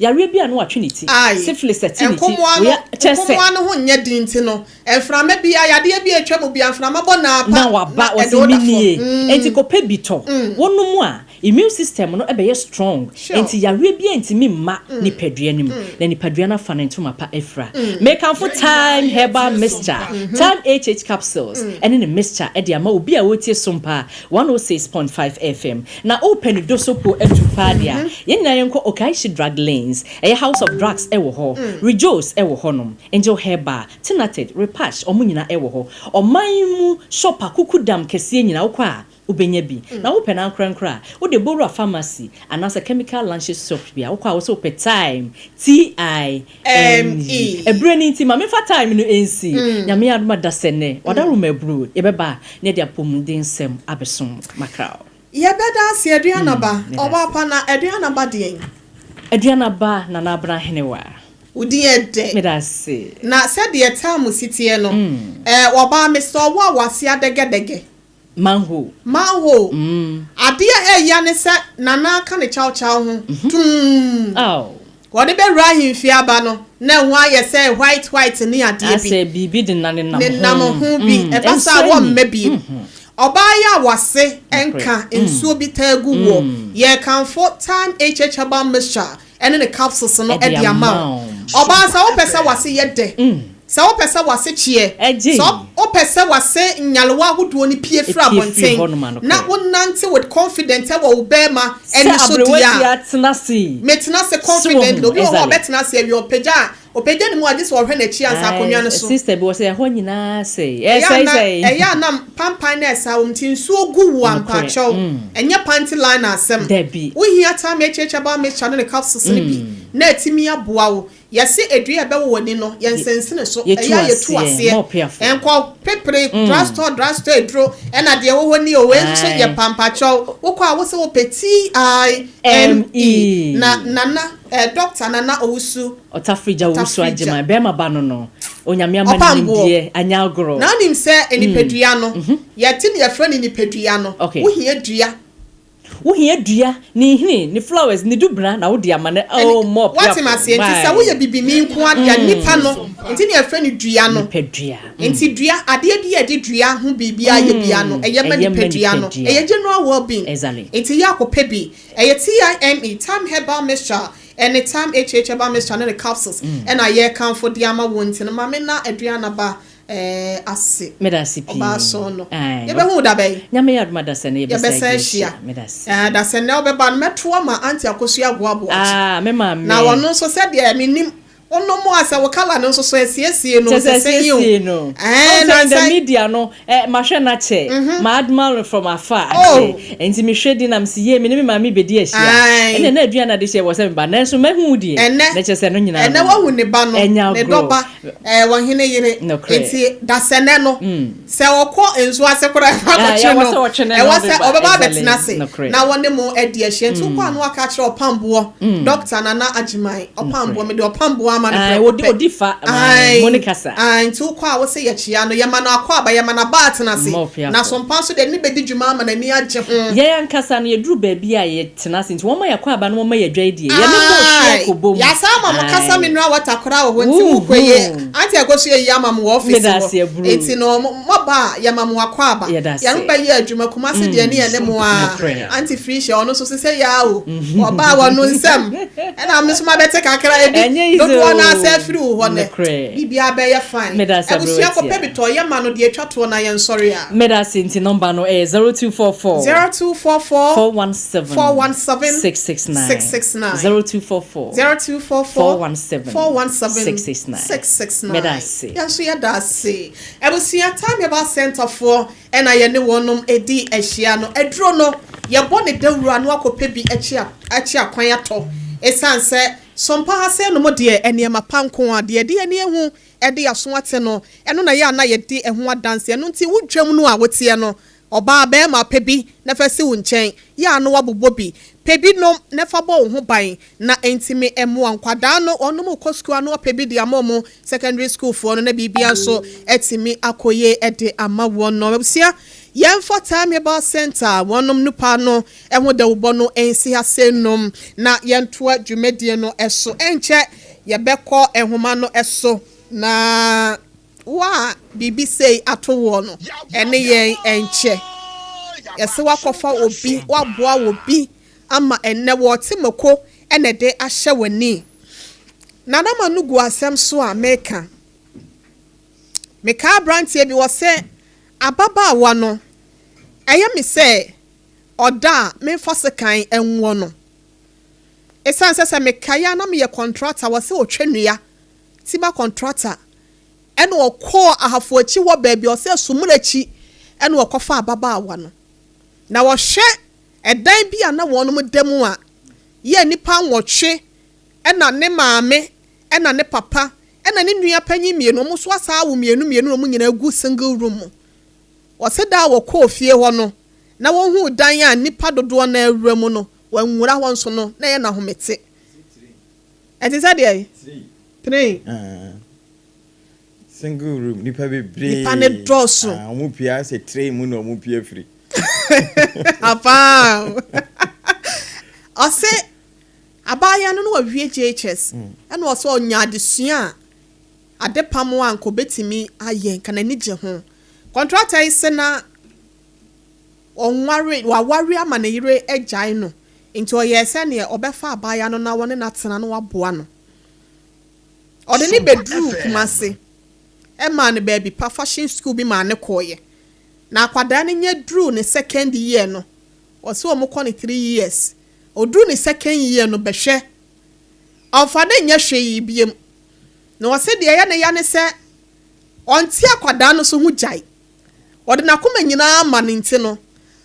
yareɛ bi a no watwe ne ti. Aye. Syphilis ɛte ne ti. Nkomoa no Wei kyerɛ sɛ nkomoa no ho nyɛ den nti no, mframa bi a yadeɛ bi a atwa mu bi a mframa bɔ na apa na waba ɛde wɔsi wo da mi nie fam. Nti kɔpɛ bi tɔ, wɔnom a, immune system no ɛbɛyɛ strong. Nti yareɛ bi ntumi mma nipadua no mu na nipadua no afa ne ntoma pa afira. Mekamfo Time Herbal Mixture, Time HH capsules ɛne ne mixture ɛde ama obi a wɔtie Sompa 106.5 FM na wopɛ ne dosopo atu paa deɛ a, yɛn nyinaa yɛnkɔ Okaishi Drug Lanes. Ɛyɛ House of Drugs ɛwɔ hɔ, Rejos ɛwɔ hɔnom, Angel Herbal, Tenated, Repash, ɔmo nyinaa ɛwɔ hɔ. Ɔman mu shop akuku dam kɛseɛ nyinaa wokɔ a wobɛnya bi. Na wopɛ no ankorankora a, wode Bowura Pharmacy anaasɛ Chemical Lanches shop bi a wokɔ a, wo sɛ wopɛ Time T I M E. M E. Ɛberɛ no nti ma memfa time no ɛnsi. Nyame adom ada sɛ nnɛ wadaroma aburo yɛbɛba a na yɛde apɔmuden nsɛm abɛsom makraw. Yɛbɛda ase, Aduanaba. Yɛda Ɔbaa ase. pa na Aduanaba deɛn? Aduanaba Nana Abena Henewa. Wo din yɛ dɛ. Meda ase. Na sɛdeɛ time si teɛ no, ɔbaa mesɛ ɔwɔ a wase adɛgɛdɛgɛ. Manhole. Manhole. Adeɛ a ɛya ne sɛ Nana aka ne kyawkyaw ho tum. Aw. Wɔde bɛwura ahemfie aba no na ɛho ayɛ sɛ white white ne adeɛ bi. Asɛ biribi de na nenam ne nam ho bi. Ɛba saa ɛnsɔ wɔmma ani. bi. Ɔbaa yi a wase nka nsuo bi taa gu wɔ, yɛkamfo Time HH Herbal Mixture ɛne ne capsules no Ɛde ɛde ama ama wo. wo. Ɔbaa, sɛ wopɛ sɛ wase yɛ dɛ, sɛ wopɛ sɛ wase kyeɛ, Ɛgye. sɛ wopɛ sɛ wase nyalewa ahodoɔ no pie firi Epie firi abɔnten hɔnom ano na korɛ. wonante with confidence ɛwɔ wo bɛrima Sɛ ɛne so aberewa deɛ a ti atena ase. Metena ase confidently. Obi wɔ hɔ a ɔbɛtena ase awie, ɔpagya a ɔpagya ne mu agye sɛ ɔhwɛ n'akyi ansa akonnwa no so. Sister bi wɔ sɛ ɛhɔ nyinaa sɛ ɛyɛ ɛsɛe ana sɛe. Ɛyɛ anam pampan na ɛsa wɔm nti nsuo gu wo ampakyɛw. Ɛnyɛ panty line asɛm. Dabi. Wohia Time HH Herbal Mixture ne ne capsules no bi na ɛtumi aboa wo. Yɛse edua a ɛbɛwɔ w'ani no, yɛnsensene so. Yɛtu ɛyɛ a yɛtu aseɛ, aseɛ. ma ɔpeafo. Ɛnkɔ pepere drugstore drugstore eduro ɛna deɛ ɛwɔ hɔ ni o, wei nso yɛ pampakyɛw. Wokɔ a wosɛ wopɛ T I M E M E. Na Nana Doctor Nana Owusu Ɔtafrigya Owusu Ɔtafrigya. Agyeman bɛrima ba no, Onyame ama ne Ɔpamboɔ. nimdeɛ anya agorɔ. Na wonim sɛ nipadua no yɛte ne yɛfrɛ no nipadua no, wohia dua. Wohia dua ne nhini ne flowers ne dubena na wode ama no oh mɔ. Wate ma aseɛ? Nti sɛ woyɛ bibini nko adeɛ, nipa no nti ne yɛfrɛ no dua no. Nipadua. Nti dua adeɛ bi a yɛde dua ho biribi ayɛ bia no, ɛyɛ ma ɛyɛ ma nipadua no. nipadua. Ɛyɛ general well-being. Nti yɛ akɔpɛ bi. Ɛyɛ Time, Time Herbal Mixture ɛne Time HH Herbal Mixture ne ne capsules ɛna yɛkamfo de ama wɔn. Nti no maame na Aduanaba ase. Meda ase pii. Ɔbaa so no Aye. yɛbɛhu da bɛyi. Nyame yɛ adom adasɛ no yɛbɛsa yɛbɛsa ahyia. Meda ase. Dasɛ nnɛ wobɛba no, mɛto ama Auntie Akosua Aboaboa. Ah, me maame. Na ɔno nso sɛdeɛ menim wonom a sɛ wo colour no nso so asiesie no. Kyɛ sɛ sɛ yi o. asiesie no. Ɛɛ, Ɔn na sɛ in the sɛ media no mahwɛ n'akyɛ ma admire no from afar. Oh. Akyɛ nti mehwɛ di nam si yie me ne me maame bɛdi ahyia. Aye. Ɛnna na aduane ade hyɛ wɔ sɛ meba nanso mahu wo deɛ. Ɛnɛ na kyerɛ sɛ no nyinaa ɛnɛ no, wahu ne ba no ɛnya ne agorɔ. dɔba wɔhene yere. Nokorɛ. Nti dasɛnɛ no sɛ ɔkɔ nsuo ase koraa ɛfa Ah, akɔkye ɛwɔ no sɛ ɔtwe ne ɛwɔ no sɛ de ba. ɔbɛba abɛtena ase Nokorɛ. na wɔne mo adi ahyia. Nti wokɔ ano aka akyerɛ ɔpamboɔ Doctor Nana Agyeman ɔpamboɔ, mede ɔpamboɔ ama no Aye, prɛko odi pɛ. odi fa Aye. mo ne kasa. Aye, nti wokɔ a wosɛ yɛkyia no, yɛma no akɔ aba, yɛma no aba atena ase. Ma ɔpeafo. Na sompa nso deɛ ne bɛdi dwuma ama n'ani agye ho. Yɛn ankasa no yɛduru baabi a yɛtena ase nti wɔn ma yɛkɔ aba no, wɔn ma yɛdwa yi deɛ yɛne mo hwɛ kɔ bom. Yasa ama mo kasa Aye. mineral water koraa wɔ hɔ nti Wuhu. wokɔ yie Auntie Akosua yi ama mo wɔ office Meda ase hɔ aburo. nti no mɔba a yɛma mo akɔ aba. Yɛda ase. Yɛn bɛyɛ adwuma Kumase deɛ ne yɛne mo a Nokorɛ. Auntie Felicia ɔno nso sɛ yaa o, ɔbaa wɔ no nsɛm ɛna me nso mabɛte kakra ebi Ɛnyɛ easy dodoɔ o. Dodoɔ no ara sɛ afiri wo hɔ nnɛ. Nokorɛ. Biribiara bɛyɛ fine. Meda ase Abusua aberewa kɔpɛ tia. bi tɔ yɛ ma no deɛ atwa toɔ na yɛnsɔre a. Meda ase nti nɔmba no ɛyɛ 0244. 0244 417 417 669 669 0244 0244 417 417 669 669. Meda ase. Yɛn nso yɛda ase. Abusua Time Herbal Center foɔ ɛna yɛne wɔnom edi ahyia no. Aduro no yɛbɔ ne dawuro ano akɔpɛ bi akyi akyi akwan atɔ. Esan sɛ sompa ha sɛ nom deɛ nneɛma pa nko a deɛ ɛde ani ehu ɛde aso ate no ɛno na yɛ ana yɛde ɛho adanse. Ɛno nti wodwam no a woteɛ no, ɔbaa, bɛrima, pɛ bi na fa si wo nkyɛn yɛ ano wabobɔ bi, pɛ bi nom na fa bɔ wo ho ban na ntumi mmoa nkwadaa no. Wɔnom kɔ sukuu ano apɛ bi de ama wɔn secondary school foɔ no na biribia nso atumi akɔye de ama wɔn no. Abusua, yɛmfa Time Herbal Center wɔnom nipa no ɛho dawubɔ no nsi ha se nom na yɛntoa dwumadie no ɛso. Ɛnkyɛ yɛbɛkɔ nhoma no ɛso na wa biribi sei ato wɔ no ɛne yɛn ɛnkyɛ yɛsɛ wakɔfa obi waboa obi ama ɛnɛ wɔte mako ɛna ɛde ahyɛ w'ani. Nanama no gu asɛm so a meka meka aberanteɛ bi wɔ sɛ ababaawa no ɛyɛ me sɛ ɔda a memfa sekan ɛnwɔ no, ɛsiane sɛ mekaeɛ a na meyɛ contractor wɔ sɛ ɔtwa nnua timber contractor, ɛna ɔkɔɔ Ahafo akyi hɔ baabi a ɔsɛ Sumura akyi ɛna ɔkɔfa ababaawa no na wɔhwɛ ɛdan bi a na wɔn da mu a yɛ nipa 8 ɛna ne maame ɛna ne papa ɛna ne nua panyin mmienu, wɔn nso asa awo mmienu mmienu na wɔn nyinaa gu single room mu. Wɔsi da a wɔkɔɔ fie hɔ no na wɔn dan a nipa dodoɔ na awura mu no, wɔnwura hɔ nso no na ɛyɛ n'ahomete ɛte sɛ deɛ train. Ah. Single room, nipa bebree. Nipa ne dɔɔso. Ah, ɔmo pia sɛ train mu na ɔmo pia firi. Apam ɔsɛ abaayewa no no wawie JHS ɛna ɔsɛ ɔnya adesua a adepam a nka obetumi ayɛ nka n'ani gye ho. Contractor yi sɛ na ɔnware, waware ama ne yere agyae no, nti ɔyɛ sɛneɛ ɔbɛfa abaayewa no na wɔne n'atena no waboa no. Ɔde ne bɛduru Kumase, ɛmaa no baabi pa, fashion school bi maa ne kɔɔyɛ, na akwadaa no nye duru ne second year no, ɔsɛ wɔn kɔ ne 3 years, oduru ne second year no bɛhwɛ ɔnfa ne nyɛ hwee biem na ɔsɛ deɛ ɛyɛ ne ya ne sɛ ɔnte akwadaa no so ho gyae. Ɔde n'akoma nyinaa ma ne nti no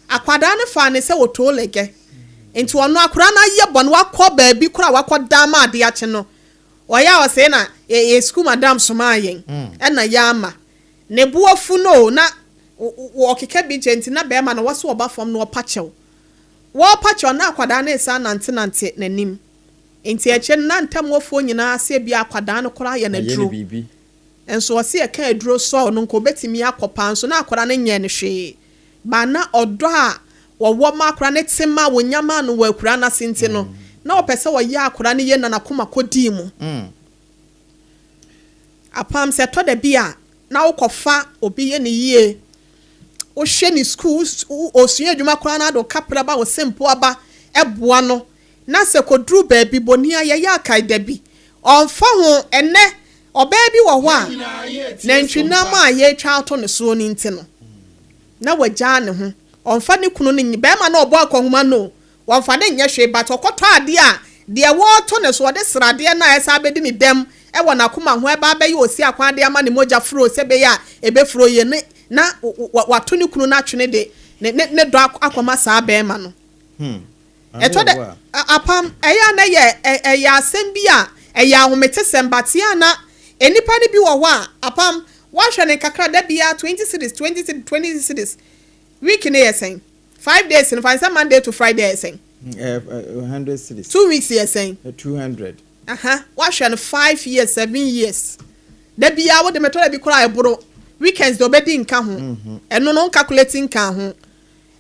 akwadaa no fa ne sɛ wɔtoo lɛgɛ nti ɔno akwadaa no ayɛ bɔne wakɔ baabi koraa wakɔ dan ma adeɛ akye no, ɔyɛ a ɔsɛ na yɛ sukuu madam somaa yɛn ɛna yɛ ama ne boafu no na ɔkeka bi nkyɛn nti na bɛrima no wɔsɛ ɔba fam na ɔpa kyɛw. Wɔpa kyɛw na akwadaa no nsa nantenante n'anim nti akyire no na ntamuofoɔ nyinaa sɛ bi akwadaa no koraa yɛ Ayɛ ne n'aduro biribi. Nso ɔsi ɛka aduro sɔɔ no nka obetumi akɔ paa nso na akwadaa no nyɛ no hwee ba na ɔdɔ a wɔwɔ ma akwadaa no te ma wɔnyama no wɔ akwadaa no ase nti no na ɔpɛ sɛ ɔyɛ akwadaa no yie na n'akoma kɔdii mu. Apam sɛ ɛtɔ da bi a na wokɔfa obi yɛ ne yie, wohwɛ ne sukuu, osua adwuma koraa na ade kapra ba wo sempo aba ɛboa no na sɛ kɔduru baabi bɔni a yɛyɛ akae da bi ɔmfa ho. Ɛnɛ ɔbaa bi wɔ hɔ a nantwinam a yɛretwa ato ne soɔ no nti no na wagyaa ne ho, ɔmfa ne kunu no nye bɛrima na ɔbɔ akɔnhoma no, wɔmfa ne nyɛ hwee, but ɔkɔtɔ adeɛ a deɛ wɔreto ne so ɔde sradeɛ no a ɛsa abɛdi ne dɛm ɛwɔ n'akoma ho ɛba abɛyɛ osi akwan de ama ne mogya furo sɛ ɛbɛyɛ a ɛbɛfuro yie ne na wato ne kunu no atwene de ne dɔ akɔma saa bɛrima no. Ɛtɔ dɛ apam ɛyɛ a na yɛ ɛyɛ asɛm bi a ɛyɛ ahometesɛm bateɛ a na nnipa no bi wɔ hɔ a apam wahwɛ ne kakra da bia 20 cedis, 20 cedis, 20 cedis, week ne yɛ sɛn? 5 days no fa sɛ Monday to Friday yɛ sɛn? 100 cedis. 2 weeks yɛ sɛn? 200. Aha, wahwɛ no 5 years, 7 years, da bia wode mɛtɔ da bi koraa ɛboro weekends de ɔbɛdi nka ho, ɛno no calculate nka ho.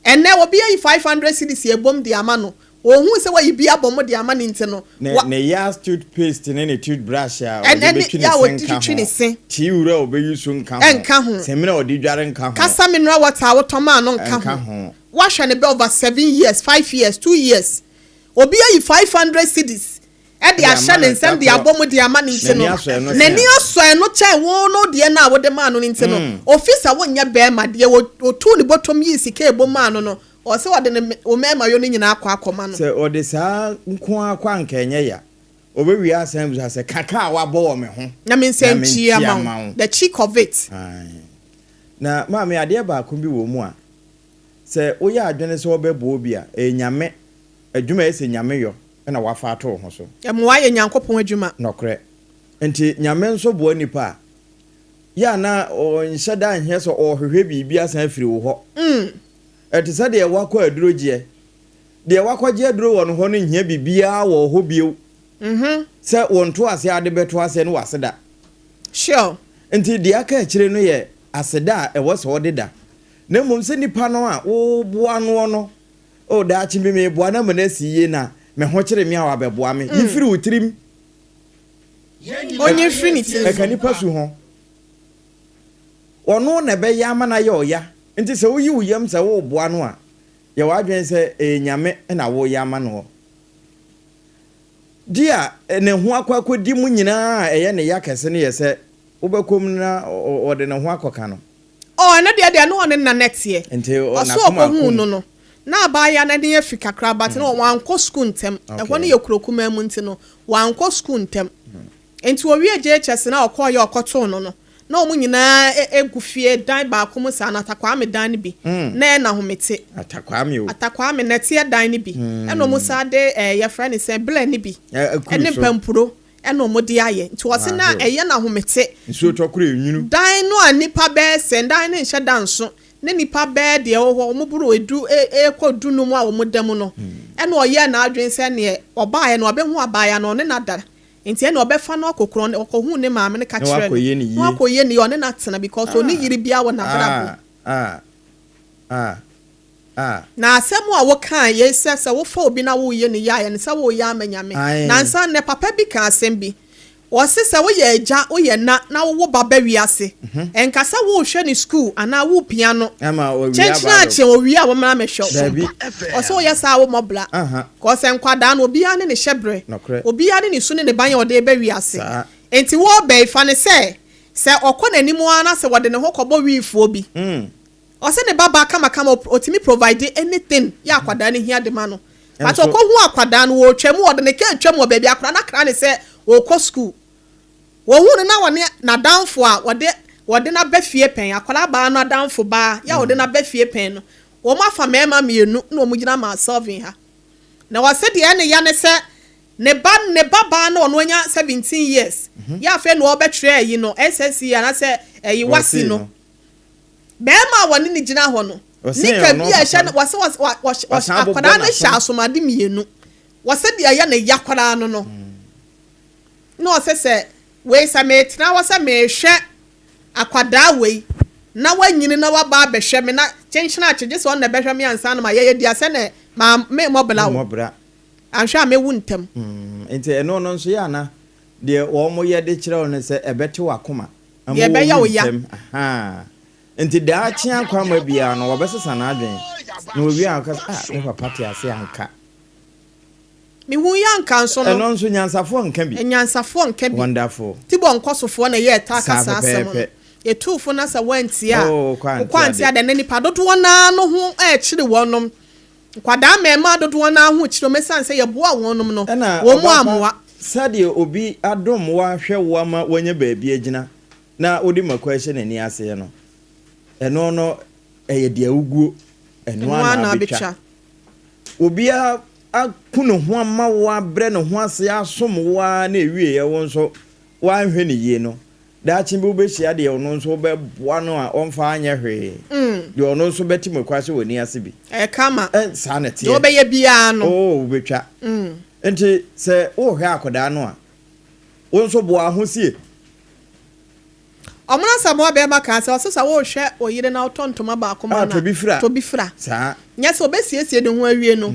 Ɛnɛ obi ayi 500 cedis ebom de ama no, ohun sɛ wayi bi abɔ mo de ama ne nti no. Ne ne yas toothpaste ne ne toothbrush a ɔde bɛtwi ne ne se nka ho, se tii wura a ɔbɛyi so nka ho, ɛnka ho, sɛmina a ɔde dware nka ho, Kasa mineral water a wotɔ maa no nka nka ho. Ho. Wahwɛ ne bɛ over 7 years, 5 years, 2 years, obi ayi 500 cedis. De ahyɛ ne nsam de abɔ mu de ama no nti no, n'ani asɔ ɛno kyɛn wo no deɛ no a wode maa no no nti no, ofi sɛ wonyɛ barima, deɛ otuu ne bɔtɔm yii sika ɛbɔ maa no no, ɔwɔ sɛ ɔde ne wo mmarima yɔ no nyinaa kɔ akɔma no. Sɛ ɔde saa nko ara kɔ a anka ɛnyɛ ya. Ɔbɛwie asan abisa sɛ, Ka ka a woabɔ wɔ me ho na me nsa ntua ma wo, the cheek of it. Ae. Na maame, adeɛ baako bi wɔ mu a, sɛ woyɛ adwene sɛ wobɛboa obi a, ɛyɛ Nyame adwuma a ɛyɛ sɛ Nyame yɔ na woafa ato wo ho so. Mmoa yɛ Nyankopɔn adwuma. Nɔkorɛ. Nti Nyame nso boa nipa a, yɛ a na ɔnhyɛ da nhwɛ sɛ ɔrehwehwɛ biribi asan afiri wo hɔ. Ɛte sɛ deɛ woakɔ aduro gyeɛ. Deɛ woakɔgye aduro wɔ no hɔ no nhia biribiara wɔ wo hɔ bio sɛ wo ntoaseɛ a wode bɛto aseɛ ne w'aseda. Sure. Nti deɛ aka akyire no yɛ aseda a ɛwɔ sɛ wode da. Na mmom sɛ nipa no a woreboa noɔ no Oh, daakye bi meboa no ama no asi yie na me ho kyere me a wabɛboa me. Yi firi wo tirim. Ɔnyi mfiri ne tiri so. Ɛka nipa su ho. Ɔno na ɛbɛyɛ ama no ayɛ ɔya. Nti sɛ woyi wo yam sɛ woreboa no a, yɛ w'adwene sɛ ɛyɛ Nyame na woreyɛ ama noɔ. Di a ne ho akɔ akɔdi mu nyinaa a ɛyɛ ne ya kɛse no yɛ sɛ wobɛkɔ mu na ɔde ne ho akɔka no. Oh, ɛno deɛ deɛ na ɔne nna no teɛ. Nti ɔ Ɔse n'akoma ɔkɔhuu akum. no no, na abaayewa no ani afi kakra but na wankɔ sukuu ntɛm. Ɛhɔ no Okay. yɛ kuro kumaa mu nti no, wankɔ sukuu ntɛm. Nti ɔwiee JHS no a ɔkɔeɛ a ɔkɔtoo no no, na wɔn nyinaa gu fie dan baako mu saa, na Atakwame dan no bi, na ɛyɛ Nahomete. Atakwame o. Atakwame, nɛteɛ dan no bi, ɛna wɔn san de ɛɛ yɛfrɛ no sɛn, blɛ no bi, Akuru ɛne so. mpampuro. Ɛna ɔmo de ayɛ. Nti ɔse na ɛyɛ no ahomete. Nsuo tɔ koro enwunu. Dan no a nnipa bɛyɛ sɛn, dan no nhyɛ da nso, ne nnipa bɛyɛ deɛ ɛwɔ hɔ, ɔmo boro edu rekɔ dunum a ɔmo da mu no, ɛna ɔyɛɛ n'adwene sɛ neɛ ɔbaeɛ no ɔbɛhu abaayewa no ɔne no ada, nti ɛneɛ ɔbɛfa no akɔ kuro, ɔkɔhuu ne maame no ka Na kyerɛɛ no, wakɔyɛ ne na yie. wakɔyɛ ne yie, ɔne no atena because ɔnni yere biara wɔ n'abrabɔ mu. Ah ah ah ah. Na asɛm a wokaa yei sɛ, sɛ wofa obi na woreyɛ no yie a, ɛne sɛ woreyɛ ama Nyame. Ae. Nansa nnɛ, papa bi kaa asɛm bi. Ɔse sɛ woyɛ agya, woyɛ na, na wowo ba ba wiase, ɛnka sɛ worehwɛ no sukuu anaa worepia no, Ama ɔwie aba kyenkyen a abɛ. kyen owie a wɔmmra mmɛhwɛ wo. Daabi. Ɔse woyɛ saa a wommɔ bra. Aha. Cause nkwadaa no, obiara ne ne hyɛbrɛ, Nokorɛ. obiara ne ne su ne ne ban a ɔde reba wiase. Saa. Enti wo ɔbaa yi, fa no sɛ, sɛ ɔkɔ n'anim ara na sɛ wɔde ne ho kɔbɔ wiifoɔ bi, Ɔse ne ba baa kamakama otumi provide anything yɛ akwadaa no hia de ma no but Nso. ɔkɔ hu akwadaa no ɔretwa mu ɔde ne car retwa mu wɔ baabi akwadaa no akra no sɛ ɔrekɔ school wɔhu no na ɔne n'adamfo a wɔde wɔde no aba fie pɛn akwadaa baa no adamfo baa yɛ a wɔde no aba fie pɛn no wɔn afa mmarima mmienu na wɔn gyina maa Selvin ha na wɔse deɛ ɛne ya ne sɛ ne ba ne ba baa no ɔno anya 17 years yɛ afei na ɔrebɛtwerɛ ayi no SSC anaasɛ ɛyi wasi Wɔsee no no. Barima a wɔne no gyina hɔ no, nika bi a ɛhyɛ no, wɔse wɔse akwadaa no hyɛ asomade mmienu. Wɔse deɛ ɛyɛ ne ya koraa no no. Na ɔse sɛ wei sɛ metena hɔ sɛ mehwɛ akwadaa wei na wanyini na waba abɛhwɛ me na kyenkyena akye gye sɛ ɔno na ɛbɛhwɛ me ansa na mayɛ yɛ di asɛ na ma memmɔ bra o. Anhwɛ a mɛwu ntɛm. Nti ɛno no nso yɛ ana deɛ wɔn yɛ de kyerɛ wo no sɛ ɛbɛte w'akoma Ama Deɛ ɛbɛyɛ wawu wo ya. ntɛm. Ahaa. Nti daakye akwamma biara no, wɔbɛsesa n'adwene. Na owie a, ɔka sɛ, Ah, me papa te ase anka. Mehu yi anka nso no. Ɛno nso, nyansafoɔ nka bi. Anyansafoɔ nka bi. Wonderful. Tibor nkɔsofoɔ na ɛyɛ ɛtaa ka Saa saa asɛm no. pɛpɛɛpɛ. Yɛtuu fo na sɛ woantie a, Oh, wokɔ ante wokɔ ante ade. ade. Ɛnnɛ nnipa dodoɔ no ara no ho rekyere wɔnom. Nkwadaa mmarimaa dodoɔ no ara ho rekyere wɔn ɛsiane sɛ yɛboaa wɔnom no, Ɛna wɔn ɔba pa, ammoa. sɛdeɛ obi adom wo ahwɛ wo ama woanya baabi agyina na wode mako ahyɛ n'ani aseɛ no, ɛno no ɛyɛ deɛ woguo, ɛno Ɛno ara ara na na abɛtwa. abɛtwa. Obi aku ne ho ama wo abrɛ ne ho ase asom wo ara na ɛwieɛ wo nso woanhwɛ no yie no, Daakye bi wobɛhyia deɛ ɔno nso wobɛboa no a ɔmfa anyɛ hwee, deɛ ɔno nso bɛte mako ase wɔ ani ase bi. Ɛyɛ karma. Ɛ, saa na Deɛ ɛteɛ. wobɛyɛ biara no. Oo, wobɛtwa. Nti sɛ worehwɛ akwadaa no a, wo nso boa ho sie. Ɔmono Asamoah barima kaa sɛ, ɔse sɛ worehwɛ wo yere na wotɔ ntoma baako ma Ah, no a, tɔ bi fira. tɔ bi fira. Saa. Nyɛ sɛ ɔbɛsiesie ne ho awie no,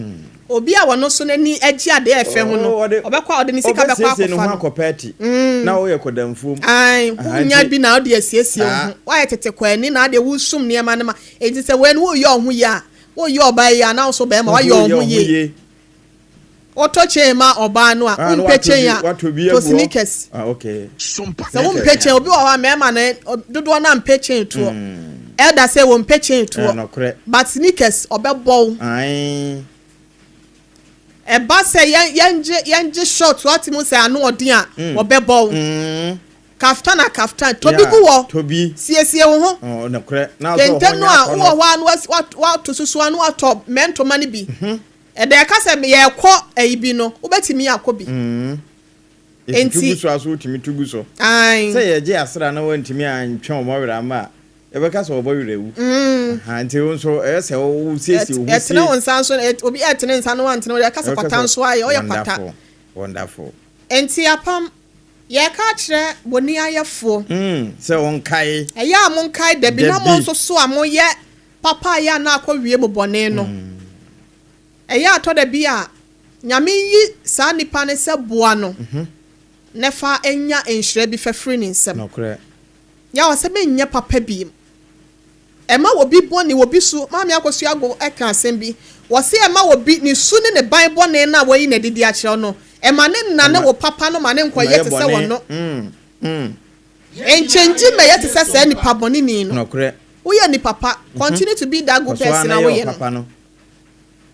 obi a ɔno nso n'ani gye adeɛ a ɛfɛ ho no, Oh, ɔde, ɔbɛkɔ a ɔde ne sika bɛkɔ ɔbɛsiesie ne akɔfa ho no. akɔ pɛɛte, na woyɛ kɔdamfuom. Ae, Aha, wonya nti, bi na wode asiesie wo saa. ho. Woayɛ tete kwaani na adeɛ wosum nneɛma no ma. Enti sɛ wei no woreyɛ wo ho yie a, woreyɛ ɔbaa yie a, na wo nso barima Wo nso woayɛ wo woyɛ ho wo ho yie. yie. Wotɔ chain ma ɔbaa no a, Ah, na wompɛ watɔ chain bi a, watɔ bi tɔ agu hɔ. sneakers. Ah, okay. Sɛ wompɛ chain, obi wɔ hɔ a mmarima no dodoɔ no a mpɛ chain toɔ. Elder sɛ wɔmpɛ chain Eh, toɔ. nokorɛ. But sneakers ɔbɛbɔ wo. Ae. Ɛba sɛ yɛn yɛngye yɛngye short wate mu sɛ ano ɔden a, wɔbɛbɔ wo. Kaftan a kaftan, tɔ bi Yeah, gu hɔ. tɔ bi. Siesie wo ho. Oh, nokorɛ. Na asɛ Kente ɔhɔ no nyɛ a akɔnɔ. wowɔ hɔ a na wato susu a na watɔ mɛntoma no bi. Ɛda ɛka sɛ yɛrekɔ ayi bi no, wobɛtumi akɔ bi. Eti Enti- tugu so aso wotumi tugu so. Ae. Sɛ yɛgye asra na wantumi antwe wɔn werɛ ama a, yɛbɛka sɛ wɔbɔ werɛ awu. Aha, nti wo nso ɛyɛ sɛ wo siesie wo ho sie. Ɛtene wo nsa nso, obi ɛtene nsa no wantene wo deɛ, ɛka sɛ Yɛbɛka kwata sɛ nso ayɛ, ɔyɛ kwata. Wonderful, wonderful. Enti apam, yɛka akyerɛ boniayɛfoɔ. Sɛ wɔnkae. Ɛyɛ a monkae dabi na mo Dabi. nso so a moyɛ papa a ɛyɛ a na akɔwie mo bɔne no. Ɛyɛ a tɔ da bi a Nyame yi saa nipa no sɛ boa no na fa nya nhyira bi fa firi ne nsam. Nokorɛ. Yaw sɛ menyɛ papa biem. Ɛma obi bɔne obi su. Maame Akosua Ago ka asɛm bi. Wɔse ɛma obi ne su ne ne ban bɔne no a wayi no adi de akyerɛ wo no, ɛma ne nnane wo papa no ma ne nkɔyɛ te sɛ ɔno. Nkyɛngyi mmɛyɛ te sɛ saa nipa bɔneni no. Nokorɛ. Woyɛ nipa pa. Continue to be that good Kɔ so ara person na a yɛ woyɛ no. ɔpapa no.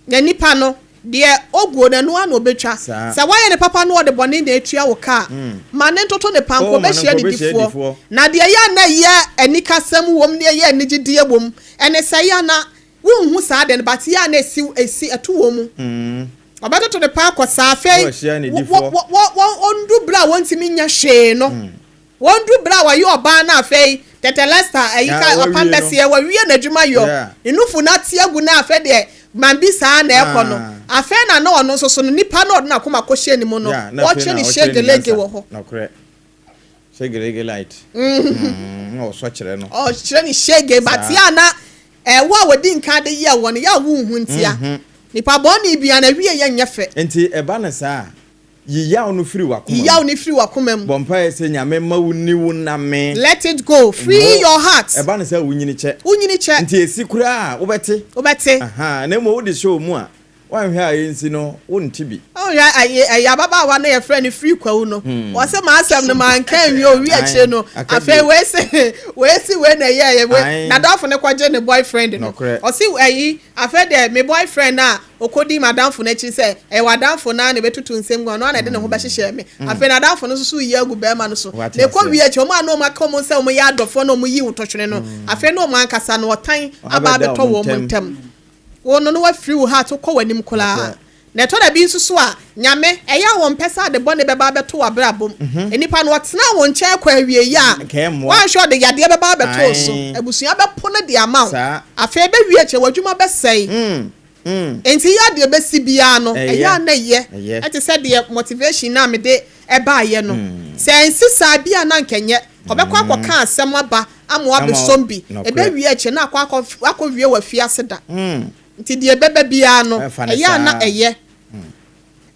Na nipa no, deɛ ɔguo no, ɛno ara na ɔbɛtwa. Saa. Sɛ woayɛ no papa na ɔde bɔne na atua wo ka a, ma no ntoto ne panko, Oh, ma no ɔbɛhyia nkɔ, ɔbɛhyia adidifoɔ. adidifoɔ. Na deɛ ɛyɛ a na ɛyɛ anikasɛm wom na ɛyɛ anigyedeɛ wom ne sɛ, ɛyɛ a na wonhu saa adeɛ no, but ɛyɛ a na ɛsi, ɛsi, ɛto wɔn mu. Ɔbɛtoto ne pan akɔ saa. Afei, Na wahyia wɔ, anedifoɔ. wɔ, wɔ, wɔ, wɔndu berɛ a wɔntumi nyɛ hwee no. Wɔndu bere a wɔyɛ ɔbaa no afei Tete Lester ayi ka ɔpam bɛseɛ wawie n'adwuma yɔ ne nufu no ate agu no afei deɛ man bi saa na ɛkɔ no afei na na ɔno nso so no nipa no ɔde n'akoma kɔhyɛ ne mu no wɔkyerɛ ne shegelege wɔ hɔ. Shegelege light. Na ɔsɔ kyerɛ no. Ɔkyerɛ ne shege but yɛ a na ɛwɔ a wɔdi nkan de yɛ wɔ no yɛ a wonhu ntia. Nipa bɔne bia na wie yɛ nyɛ fɛ. Nti ɛba no saa a, Yi yaw no firi w'akoma Yi mu. yaw no firi w'akoma mu. Bɔ mpaeɛ sɛ Nyame mma wo nni wo nname. Let it go, free Mo. your heart. Ɛba no saa a wonyini kyɛ. Wonyini kyɛ. Nti ɛsi koraa a, wobɛte. Wobɛte. Ahaa, na mmom wode hyɛ wo mu a, woanhwɛ a ɛnsi no, wonte bi. Wohwɛ ɛyi ɛyi ababaawa no yɛfrɛ no Firi Kwawu no, ɔse m'asɛm no manka anwie owie Ae, akyire no, aka afei bio. wei se wei se wei na ɛyɛɛyɛ wei, Ae. n'adamfo no kɔgye ne boyfriend no, Nokorɛ. ɔse ɛyi Afei deɛ, me boyfriend no a ɔkɔdii m'adamfo no akyi sɛ ɛyɛ w'adamfo no ara na ɛbɛtutu nsɛm gu, ɔno ara na ɛde ne ho bɛhyehyɛɛ me. Afei n'adamfo no nso so reyi agu barima no so. Wate Na ɛkɔ aseɛ. wie akyi, wɔn a na wɔaka wɔn sɛ wɔyɛ adɔfoɔ na wɔyii wo tɔtwene no, afei na wɔn ankasa no, ɔtan aba Abɛda abɛtɔ wɔn wɔn ntam. ntam. Wo no, na wafiri wo heart, wokɔ w'anim koraa. Nokorɛ. Na ɛtɔ da bi nso so a, Nyame, ɛyɛ a wɔmpɛ sɛ ade bɔne bɛba abɛto w'abrabɔ mu. Nnipa no, wɔtenaa wo nkyɛn kɔ awieeɛ a, Nka ɛmmoa. woanhwɛ ɔde yadeɛ bɛba abɛto wo so. Ae. Abusua bɛpo no de ama wo. Saa. Afei ɛbɛwie akyire, w'adwuma bɛsɛe. Enti yɛ a deɛ ɛbɛsi biara no, ɛyɛ a na ɛyɛ. Ɛyɛ. Ɛte sɛ deɛ motivation no a mede baeɛ no. Sɛ ɛnsi saa bi a na anka ɛnyɛ. Ɔbɛkɔ akɔka asɛm aba ama woabɛsɔm bi. Ama wo. Nokorɛ. Ɛbɛwie akyire na akɔ akɔ akɔwie wɔ afiase da. Nti deɛ ɛbɛba biara no, ɛyɛ a na ɛyɛ.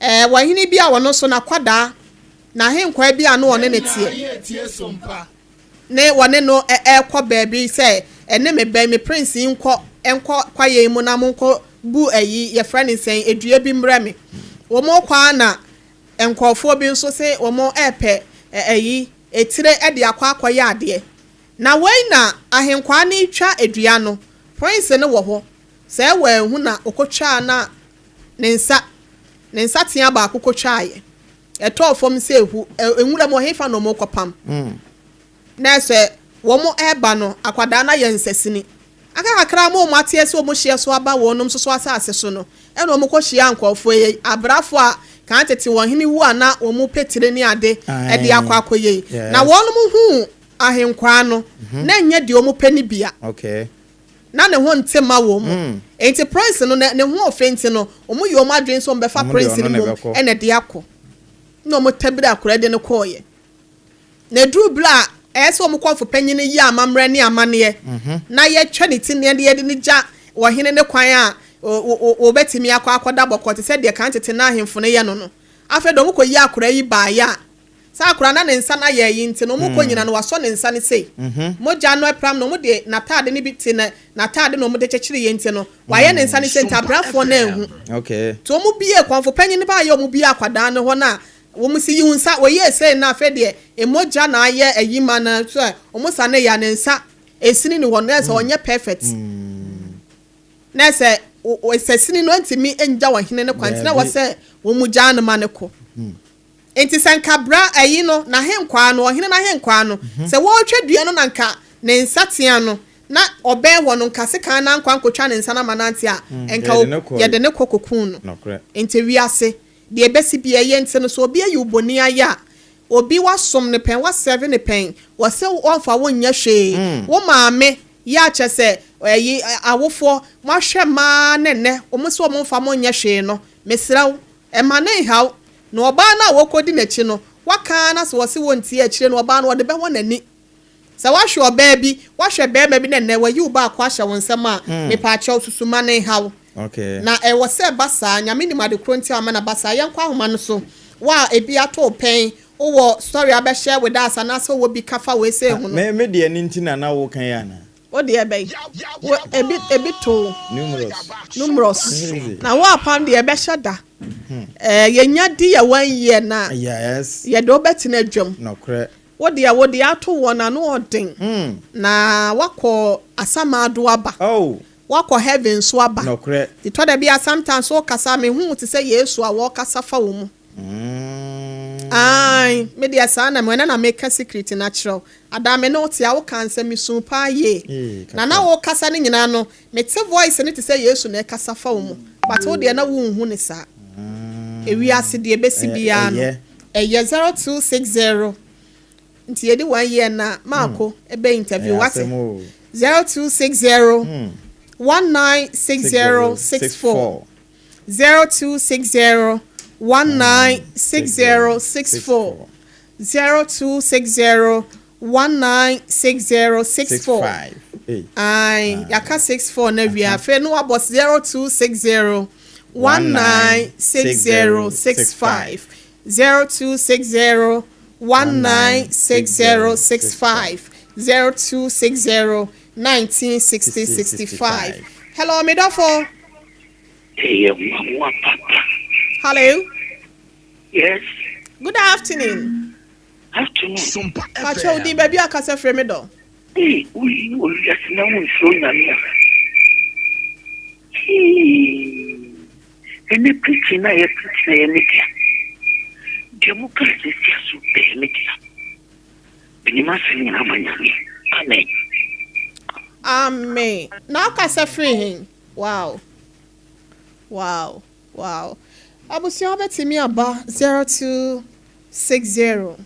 Ɛɛ, ɔhene bi a ɔno nso n'akwadaa, n'ahenkwaa bi a na ɔne no teɛ, ne wɔne no rekɔ baabi sɛ, ɛne me bɛn, me prince yi nkɔ, nkɔ kwaeɛ yi mu na monkɔ bu ayi, yɛfrɛ no sɛn, dua bi mmrɛ me. Wɔrekɔ ara na nkurɔfoɔ bi nso se wɔrepɛ ayi, etire de akɔ akɔyɛ adeɛ. Na wei na ahenkwaa no retwa dua no, prince no wɔ hɔ, Sɛ wanhu na ɔkɔtwaa na ne nsa, ne nsateaa baako kɔtwaaeɛ. Ɛtɔɔ fam sɛ ehu, ɛ, nwura mu, ɛhefa na wɔrekɔpam? Na sɛ wɔreba no, akwadaa no ayɛ nsasini. Aka kakra ma wɔn ateɛ sɛ wɔn hyeɛ so aba wɔnom nso so asase so no, ɛna wɔkɔhyiaa nkurɔfoɔ yi, abrafoɔ a kan tete wɔn hene wu a na wɔpɛ tire ne ade de akɔ akɔyɛ yi. Na wɔnom huu ahenkwaa no, na ɛnyɛ deɛ wɔpɛ no bi a. Na ne ho nte mma wɔn mu. Enti prince no, ne ho ɔfɛ nti no, wɔyɛ wɔn adwene sɛ wɔbɛfa prince no mmom na ɛde akɔ. Na wɔtabiri akwadaa de no kɔeɛ. Na ɛduru berɛ a ɛyɛ sɛ wɔn kɔmfo panyin no yɛ amammerɛ ne amanneɛ na yɛtwa ne ti na yɛde no gya ɔhene no kwan a wɔbɛtumi akɔ akɔda bɔkɔɔ te sɛ deɛ kan tete na ahemfo no yɛ no no. Afei deɛ wɔkɔyi akwadaa yi baeɛ a, Saa akwadaa no na ne nsa no ayɛ ayi nti no, wɔkɔ nyina no wasɔ ne nsa no sei. Mogya no apram no, wɔde n'ataade no bi te na n'ataade na wɔde kyekyereeɛ nti no, wayɛ ne nsa no sei nti abrafoɔ no anhu. Nti wɔn bie, kɔmfo panyin no baeɛ a wɔn bie akwadaa no hɔ no a, wɔn si yi wo nsa, wɔyɛɛ sei no afei deɛ mogya na ayɛ ayi ma no sɛ wɔn sane yɛ a ne nsa esini ne hɔ no, na ɛsɛ ɔnyɛ perfect. Na sɛ sɛ sini no ntumi ngya ɔhene no kwan nti na ɛwɔ sɛ wɔn gyaa no ma no kɔ. Nti sɛ nka bra ayi no n'ahenkwaa no ɔhene n'ahenkwaa no sɛ wɔretwa dua no na nka ne nsatea no na ɔbɛn hɔ no nka sekan no ankɔ ankɔtwa ne nsa no ama no ante a nka yɛde ne kɔ kɔkuu no. Nti wiase deɛ ɛbɛsi bi ɛyɛ nti no sɛ obi ayi wo bɔni ayɛ a obi wasom ne pɛn wasɛve ne pɛn wɔsɛ wɔmfa wo nyɛ hwee wo maame yɛ akyɛ sɛ ɛyi awofoɔ moahwɛ mmaa ne nnɛ wɔn sɛ wɔn mfa mo nyɛ hwee no mesrɛ wo ɛma ne nhaw na ɔbaa no a wɔkɔdi n'akyi no waka na sɛ wɔse wɔntie akyire no ɔbaa no wɔde bɛwɔ n'ani sɛ wahwɛ ɔbaa bi wahwɛ bɛrima bi na nnɛ wayi wo baako ahyɛ wo nsɛm a mepaakyɛw susuma ne nhaw na ɛwɔ sɛ ba saa Nyame nim ade koro nti a ɔma na ba saa yɛnkɔ ahoma no so wo a ebi ato wo pɛn wowɔ story abɛhyɛ with us anaasɛ wowɔ bi ka fa wei sɛ ho no. Me me deɛ ne nti na na woka yi ana? Wo deɛ bɛn wo ebi ebi to numerous numerous na wo apam deɛ ɛbɛhyɛ da ɛɛ yɛnya di yɛ one year na yɛde wo bɛtena adwam. Nokorɛ. Wo deɛ wo deɛ ato wɔn ano ɔden na wakɔ asamado aba. Oh. Wakɔ heaven so aba. Nokorɛ. Tɔ da bi a sometimes wokasa mehu te sɛ Yesu a wɔkasa fa wo mu. Ae, me deɛ saa na me ɛna na meka secret na kyerɛw. Ada me ne wo te a woka nsɛm mesu paa yie. Na na wokasa no nyinaa no, mete voice no te sɛ Yesu na ɛkasa fa wo mu. But wo deɛ na wonhu ne saa. Ewiase deɛ ɛbɛsi biara no, ɛyɛ 0260 nti yɛdi one year na maako ɛbɛ interview wate. 0260 196064 0260 196064 0260 196064. Ayi yaka 64 na wia afei no wabɔ 0260 196065 0260 196065 0260 196065. Hello, medɔfo. Ɛyɛ nwanwa papa. Hello. Yes. Good afternoon. Afternoon. Pacho di baabi akasa firi mi dɔ. Ee, woyi wɔ wiase na wonsuro Nyame a. Hii. Ɛnɛ preaching na yɛ preaching na yɛ me dea. Deɛ mo kaa sɛ sia so ɛyɛ me dea. Menim asɛm nyinaa ma Nyame. Amen. Amen. Na akasa firi hin. Wow. Abusua bɛtumi aba 0260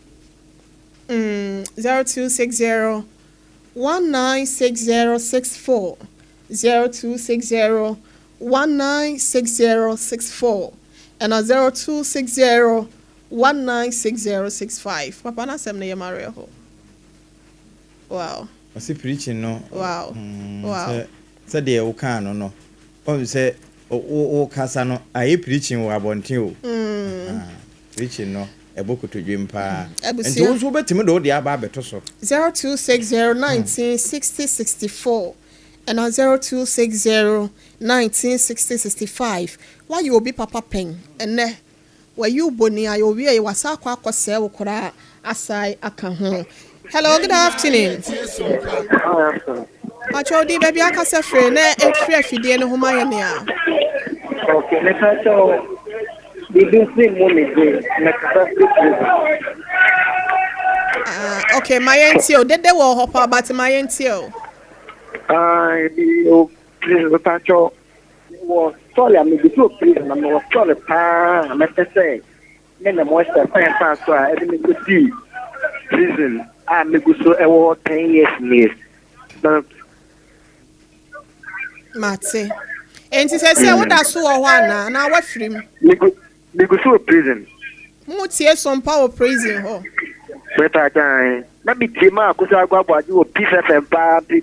0260 196064 0260 196064 ɛna 0260 196065. Papa n'asɛm no yɛ mawerɛ hɔ. Wow. Ɔsi preaching no. Wow. Wow. Sɛ sɛdeɛ wokaa no, ɔn sɛ wo kasa no ayɛ preaching wɔ abɔnten o. Preaching no ɛbɔ kotodwem paa. Nti wo nso wobɛtumi de wo de aba abɛto so. 0260 196064 ɛna 0260 196065. Wayɛ obi papa pɛn ɛnɛ wayi wo boni ayɛ owie yi wasa akɔ akɔsɛɛ wo koraa asae aka ho. Hello, good afternoon. Pacho di baabi akasa firi na efiri afidie no ho ma yɛ nea. Okay, mepa kyɛw, biribi nsi mu me de mɛkasa firi prison. Ah, okay, ma yɛn tie o. Dede wɔ hɔ pa but ma yɛn tie o. Ah, ebi o prison, mepa kyɛw, wɔ story a mede fi o prison na mewɔ story paa a mɛpɛ sɛ me na mo ɛsɛ kwan fa so a ɛde me kɔdii prison a megu so ɛwɔ hɔ 10 years nie na. Mate. Enti sɛ woda so wɔ hɔ anaa anaa wafiri mu? Megu so wɔ prison. Mo tie sompa wɔ prison hɔ? Mepa kyɛw, na metie ma akoso agɔ aboagye wɔ Peace FM paa nti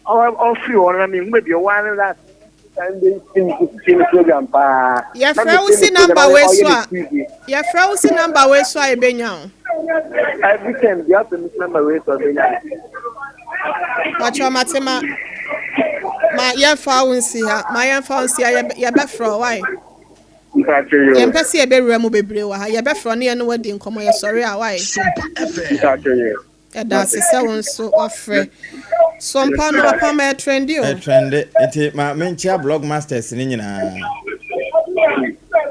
ɔfiri hɔ no na mehu baabi ɔwɔ ano la tie ne program paa. Yɛfrɛ wo si number wei so a, yɛfrɛ wo si number wei so a yɛbɛnya wo. Every time bia ɔpɛ me number wei sɛ ɔbɛnya me. Patrɔ mate ma ma yɛmfa wo nsi ha ma yɛmfa wo nsi ha yɛbɛfrɛ wo wae. Mpakyɛ yoo. Yɛmpɛ sɛ yɛbɛwura mu bebree wɔ ha yɛbɛfrɛ ne yɛne wo adi nkɔmmɔ yɛsɔre a wae. Mpakyɛ yoo. Yɛda ase sɛ wo nso wafrɛ. Sompa no apam ɛtrendi o. Ɛtrendi nti ma menkyea blog masters no nyinaa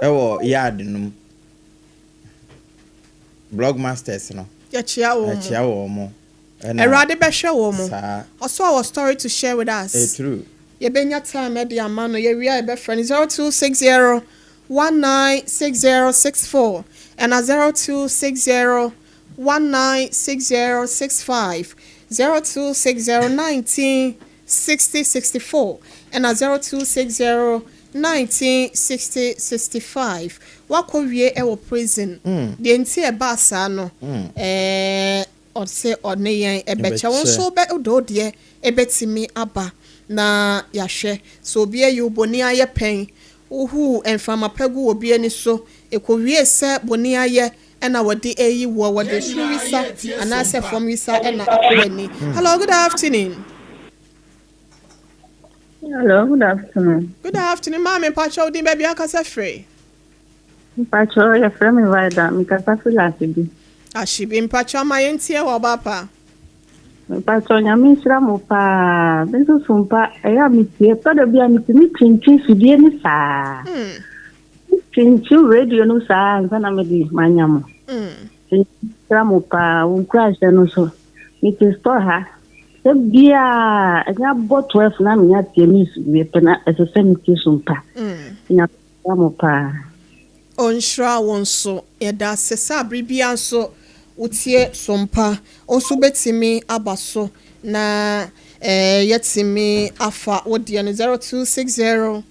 ɛwɔ yard no mu. Blog masters no. Yɛkyea wɔn mo. Yɛkyea wɔn mo. Ɛna Awurade bɛhwɛ wɔn mo. Saa. Ɔsɛ ɔwɔ story to share with us. Ɛyɛ true. Yɛbɛnya time de ama no. Yɛwie a yɛbɛfrɛ no 0260 196064 ɛna 0260 196065, 0260 19 60 64 ɛna 0260 19 60 65. Wakɔ wie wɔ prison. Deɛ nti ɛbaa saa no, ɛɛ ɔse ɔne yɛn ɛbɛkyɛ. Wo nso wobɛ wode wo deɛ ɛbɛtumi aba na yɛahwɛ. Sɛ obi ayi wo boni ayɛ pɛn, wohuu mframa pa gu obi ani so, ɛkɔwie sɛ boni ayɛ Ɛna wɔde ɛyi woɔ, wɔde soro wisa anaasɛ fam wisa ɛna akɔ w'ani. Hello, good afternoon. Hello, good afternoon. Good afternoon, maame mpakyɛ wo din baabi akasa firi. Mpakyɛ yɛfrɛ me Vida, mekasa firi Ahyebi. Ahyebi, mpakyɛ ma yɛntie wɔ ɔba pa. Mpakyɛ nyame nhyira mo paa, me nso so mpa ɛyɛ a metie, tɔ da bi a metumi twintwi fidie no saa. Mekyinkyim radio no saa ansa na mede manya mo. Nhyira mo paa, wo nkuranhyɛ no so. Mete store ha. Sɛ biaa ɛnyɛ abɔ 12 na menya tie news wie pɛ na ɛsɛ sɛ metie so mpa. Nyame nhyira mo paa. Ɔnhyira wo nso. Yɛda ase sɛ abere biara nso wotie Sompa. Wo nso wobɛtumi aba so na yɛatumi afa wo deɛ no 0260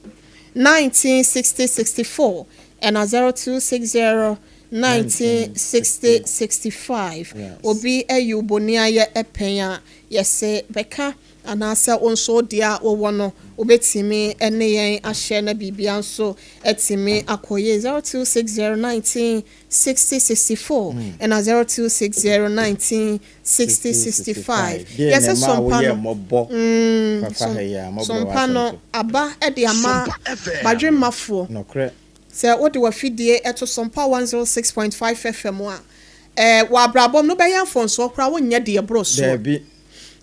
1960 64 ɛna 0260 1960 65. Obi ayi wo boniayɛ pɛn a, yɛse bɛka anaasɛ wo nso wo deɛ a wowɔ no wobɛtumi ne yɛn ahyɛ na biribiara nso atumi akɔ yie. 0260 1960 64 ɛna 0260 19 60 65. Deɛ na Yɛse ɛma sompa woyɛ no, mmɔbɔ mm, fafa som, ha yi a, mmɔborɔ sompa w'asɛm no so. aba de ama badwemmafoɔ. Nokorɛ. Sɛ wode w'afidie to Sompa 106.5 FM a, eh, wɔ abrabɔ mu no wobɛyɛ mfomsoɔ koraa wonyɛ deɛ ɛboro soɔ. Daabi.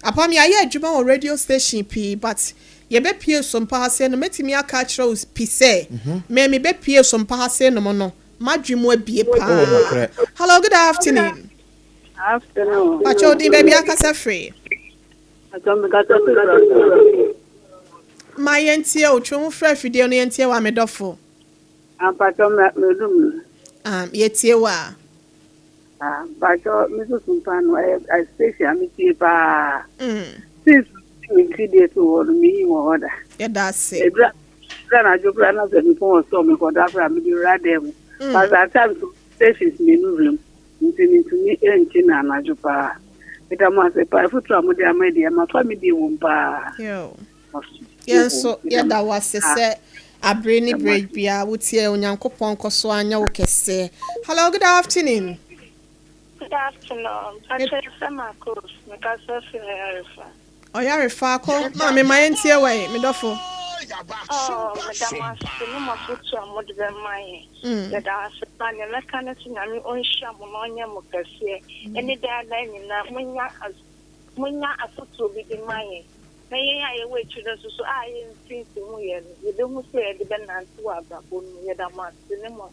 Apam, yɛayɛ adwuma wɔ radio station pii but yɛbɛpue Sompa ha sei no, mɛtumi aka akyerɛ wo pi sɛ, me mebɛpue Sompa ha sei nom no, m'adwene mu abue Oh, paa. nokorɛ. Hello, good afternoon. Afternoon. Pakyɛ wo din baabi akasa firi. Pakyɛ me kasa firi Brɔso. Ma yɛntie wo, twe wo ho firi afidie no yɛntie wo a me dɔfo. Ah pakyɛ me me dum no. Ah yɛtie wo a. Ah pakyɛ me susu mpa no ɛyɛ station a me tie paa. Mm. Since me mfidie to hɔ no me yi wɔ hɔ da. Yɛda ase. Edura edura anadwo koraa na sɛ me phone wɔ store me kɔ da koraa me de wura dan mu. Mm. But at times stations mmienu wura mu. Nti mentumi nte no anadwo paa. Meda mo ase paa afotu a mode ama yi deɛ mafa me deɛ wom paa. Yoo. Mafa me Yɛn deɛ wom. nso Meda mo yɛda wo ase paa. sɛ abere ne Meda mo berɛ ase. biara wotie Onyankopɔn nkɔ so ara nyɛ wo kɛseɛ. Hello, good afternoon. Good afternoon, mpakyɛ yɛfrɛ me Akos, mekasa firi Ayarefa. Ɔyarefa kɔ maame ma yɛntie wɔ ɛ me dɔfo. Oh meda mo ase ne mo afotu a mode bɛma yɛn. Yɛda wo ase paa. Nea mɛka ne sɛ Nyame ɔnhyira mo na ɔnyɛ mo kɛseɛ ɛne daa daa nyinaa monya monya afotuo bi de ma yɛn na yɛn a yɛwɔ akyire no nso so a yɛnte nsi ho yɛ no yɛbɛhu sɛ yɛde bɛnante wɔ abrabɔ no mu. Yɛda mo ase ne mo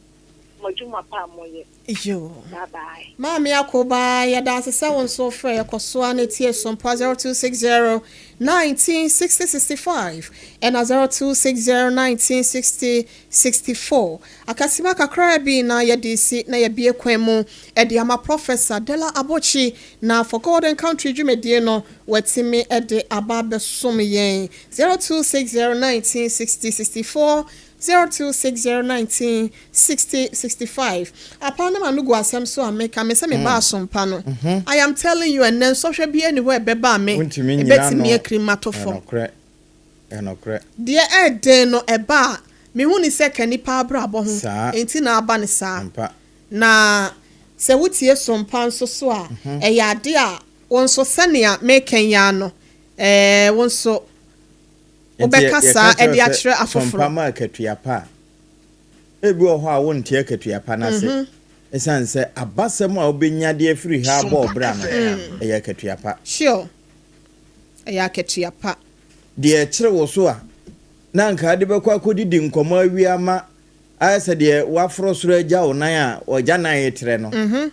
mo adwuma pa a moyɛ. Yoo. Bye bye. Maame Ako bye yɛda ase sɛ wo nso wofrɛ yɛ kɔ so ara na tie Sompa 0260 19 60 65 ɛna 0260 19 60 64 Akasima kakraa bi na yɛde resi na yɛabue kwan mu de ama Professor Dela Abotsi na For God and Country dwumadie no watumi de aba abɛsom yɛn 0260 19 60 64 0260 19 60 65 Apa na m'ano gu asɛm so a meka me sɛ meba asompa no I am telling you ɛnnɛ nsɔhwɛ biara nni hɔ a ɛbɛba a me Wontumi nnyina ɛbɛtumi ano. akiri mato fam. Ɛnokorɛ. Ɛnokorɛ. Deɛ ɛɛden no ɛba a mehu no sɛ ɛka nipa abrabɔ ho Saa. nti na aba no saa. Ampa. Na. Sɛ wotie Sompa nso so a, ɛyɛ ade a wo nso sɛnea meka yi ara no, ɛɛ, wo nso wobɛka saa de akyerɛ afoforo. Sompa ma akatua pa a, ebi wɔ hɔ a wonte akatua pa no ase esiane sɛ abasɛm a wobenya de afiri ha abɔ wo bra no, ɛyɛ akatua pa. Sure, ɛyɛ akatua pa. Deɛ ɛkyere wo so a na anka wode bɛkɔ akɔdidi nkɔmmɔ awie ama Ayɛ sɛ deɛ woaforo soro agya wo nan a ɔgya nan retrɛ no,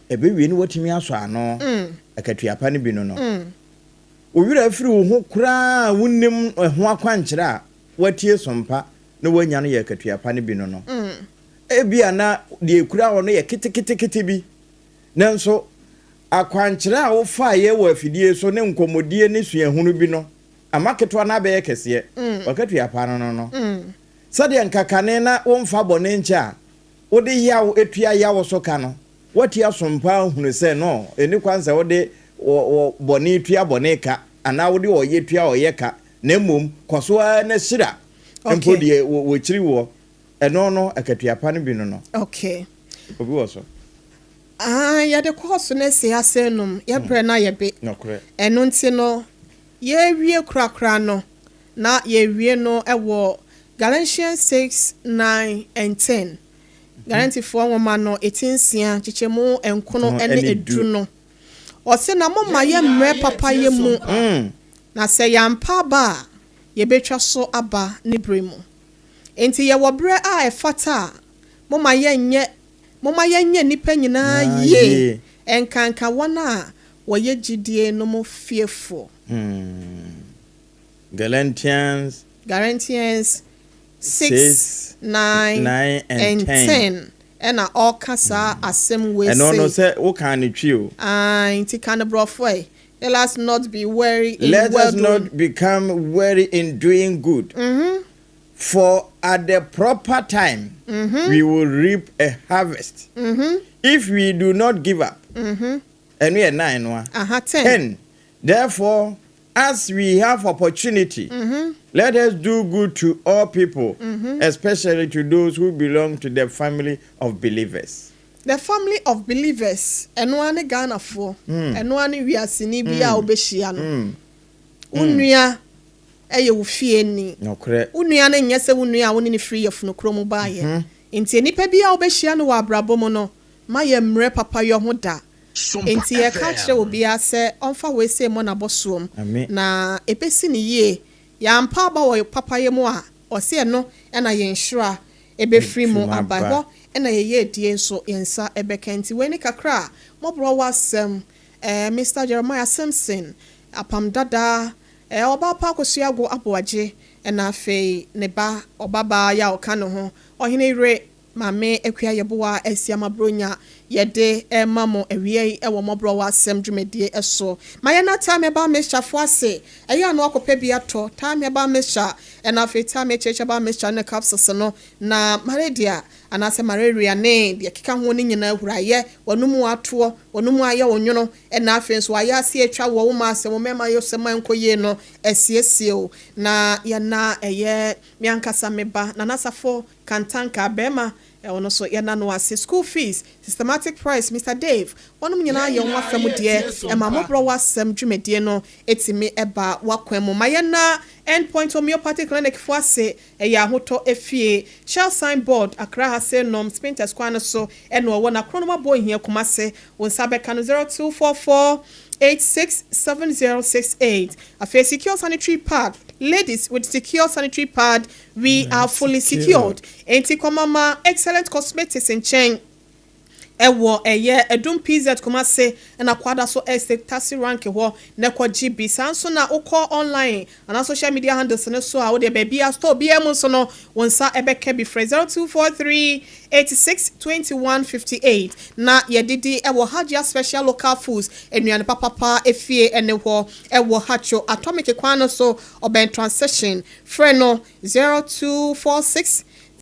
ɛbɛwie no woatumi asɔ ano. Akatua pa no bi no no. Wo werɛ afiri wo ho koraa a wonnim ɛho akwankyerɛ a woatie so mpa na woanya no yɛ akatua pa no bi no no. Ebia na deɛ ɛkura wo no yɛ keteketekete bi, nanso akwankyerɛ a wofaeɛ wɔ afidie so ne nkɔmmɔdie ne suahunu bi no ama ketewa no abɛyɛ kɛseɛ. W'akatua pa no no no. Sɛdeɛ nka kane na womfa bɔne nkyɛ a wode yaw tua yaw so ka no, woati asom paa ahunu sɛ no, ɛnni kwan sɛ wode wɔ bɔne tua bɔne ka anaa wode ɔyɛ tua ɔyɛ ka, na mmom kɔ so ara na hyira mpo deɛ wɔkyiri woɔ. Ɛno no, akatua pa no bi no no. Okay. Obi wɔ so. Ah, yɛde kɔɔso no asi ha sɛ nom, yɛbrɛ na yɛbe. Nokorɛ. Ɛno nti no, yɛrewie korakora no, Na yɛrewie no wɔ Galatians 6, 9 and 10, Galantifoɔ nwoma no eti nsia, nkyekyɛmu nkono ne edu no. Ɔse, Na momma yɛmmrɛ papayɛ mu, na sɛ yɛampa aba a, yɛbɛtwa so aba ne berɛ mu. Enti yɛwɔ berɛ a ɛfata a, momma yɛnyɛ momma yɛnyɛ nnipa nyinaa yie, ɛnkanka wɔn a wɔyɛ gyidie no mu fiefoɔ. Galatians. Galatians 6, 9 and 10 ɛna ɔka saa asɛm wei sei. Ɛno no sɛ wo kan no twi o. Ae nti ka no brɔfo ɛ. Let us not be weary in Let well us doing. not become weary in doing good, for at the proper time we will reap a harvest, if we do not give up. Ɛno yɛ 9 no a. Aha, 10. 10, Therefore, as we have opportunity, let us do good to all people, especially to those who belong to the family of believers. The family of believers, ɛno ara ne Ghanafoɔ, ɛno ara ne wiaseni biara a wobɛhyia no. Wo nua yɛ wo fieni. Nokorɛ. Wo nua no nyɛ sɛ wo nua a wo ne no firi yafunu korɔ mu baeɛ. Nti nnipa biara a wobɛhyia no wɔ abrabɔ mu no, mma yɛmmrɛ papayɔ ho da. Enti yɛka kyerɛ obiara sɛ ɔmfa wei sei mmɔ n'abɔsoɔm, na ɛbɛsi no yie. Yɛampa aba wɔ papayɛ mu a, ɔse ɛno na yɛn nhyira bɛfiri mu aba. Ɛhɔ na yɛn yiedie nso yɛn nsa bɛka. Enti wei ne kakra a mmɔborɔ wɔ asɛm eh, Mister Jeremiah Simpson, Apam Dada, eh, Ɔbaa Pa Akosua Ago Aboagye, ɛna afei ne ba, ɔbabaa yi a ɔka ne ho, Ɔhene Yere Maame Akua Yeboah Asiamah Bronya yɛde rema mo awia yi wɔ Mmɔborɔwa Asɛm dwumadie so. Ma yɛn na Time Herbal Mixture foɔ ase, ɛyɛ a na wakɔpɛ bi atɔ, Time Herbal Mixture ɛna afei Time HH Herbal Mixture ne capsules no, na malaria anaasɛ malaria ne deɛ ɛkeka ho no nyinaa huraeɛ, w'anomu atoɔ, w'anomu ayɛ wo nwono, ɛna afei nso w'ayɛ ase atwa woɔ, wo maa sɛ wo mmarima yɛ sɛ ma ɛnkɔ yie no asiesie wo. Na yɛn na ɛyɛ me ankasa me ba Nana Safo Kantanka, barima, ɔno nso yɛda no ase. School fees, Systematic Price, Mister Dave, wɔnom nyinaa yɛ wɔn afa mu deɛ ɛma mmɔborɔwa asɛm dwumadie no tumi ba w'akwan mu. Ma yɛnna End Point Homeopathy Clinic foɔ ase, ɛyɛ ahotɔ efie. Shell Sign Board, Accra ha sei nom, Spintex kwan no so ɛna ɔwɔ, na Kronom Abohia, Kumasi. Wo nsa bɛka no 0244 86 7068. Afei Secure Sanitary Pad, Ladies with Secure Sanitary Pad We are fully secured. Enti kɔ Mama Excellent Cosmetics nkyɛn ɛwɔ ɛyɛ Adum PZ Kumasi ɛna Kwadaso Estate Taxi Rank hɔ na kɔ gye bi. Saa nso na wokɔ online anaa social media handles no so a wodeɛ baabiara store biara mu nso no wo nsa ɛbɛka bi. Frɛ 0243 86 21 58 na yɛdidi ɛwɔ Hajia Special Local Foods nnuane papapa efie ɛne hɔ ɛwɔ Hacho Atomic kwan no so ɔbɛn Transition. Frɛ no 0246.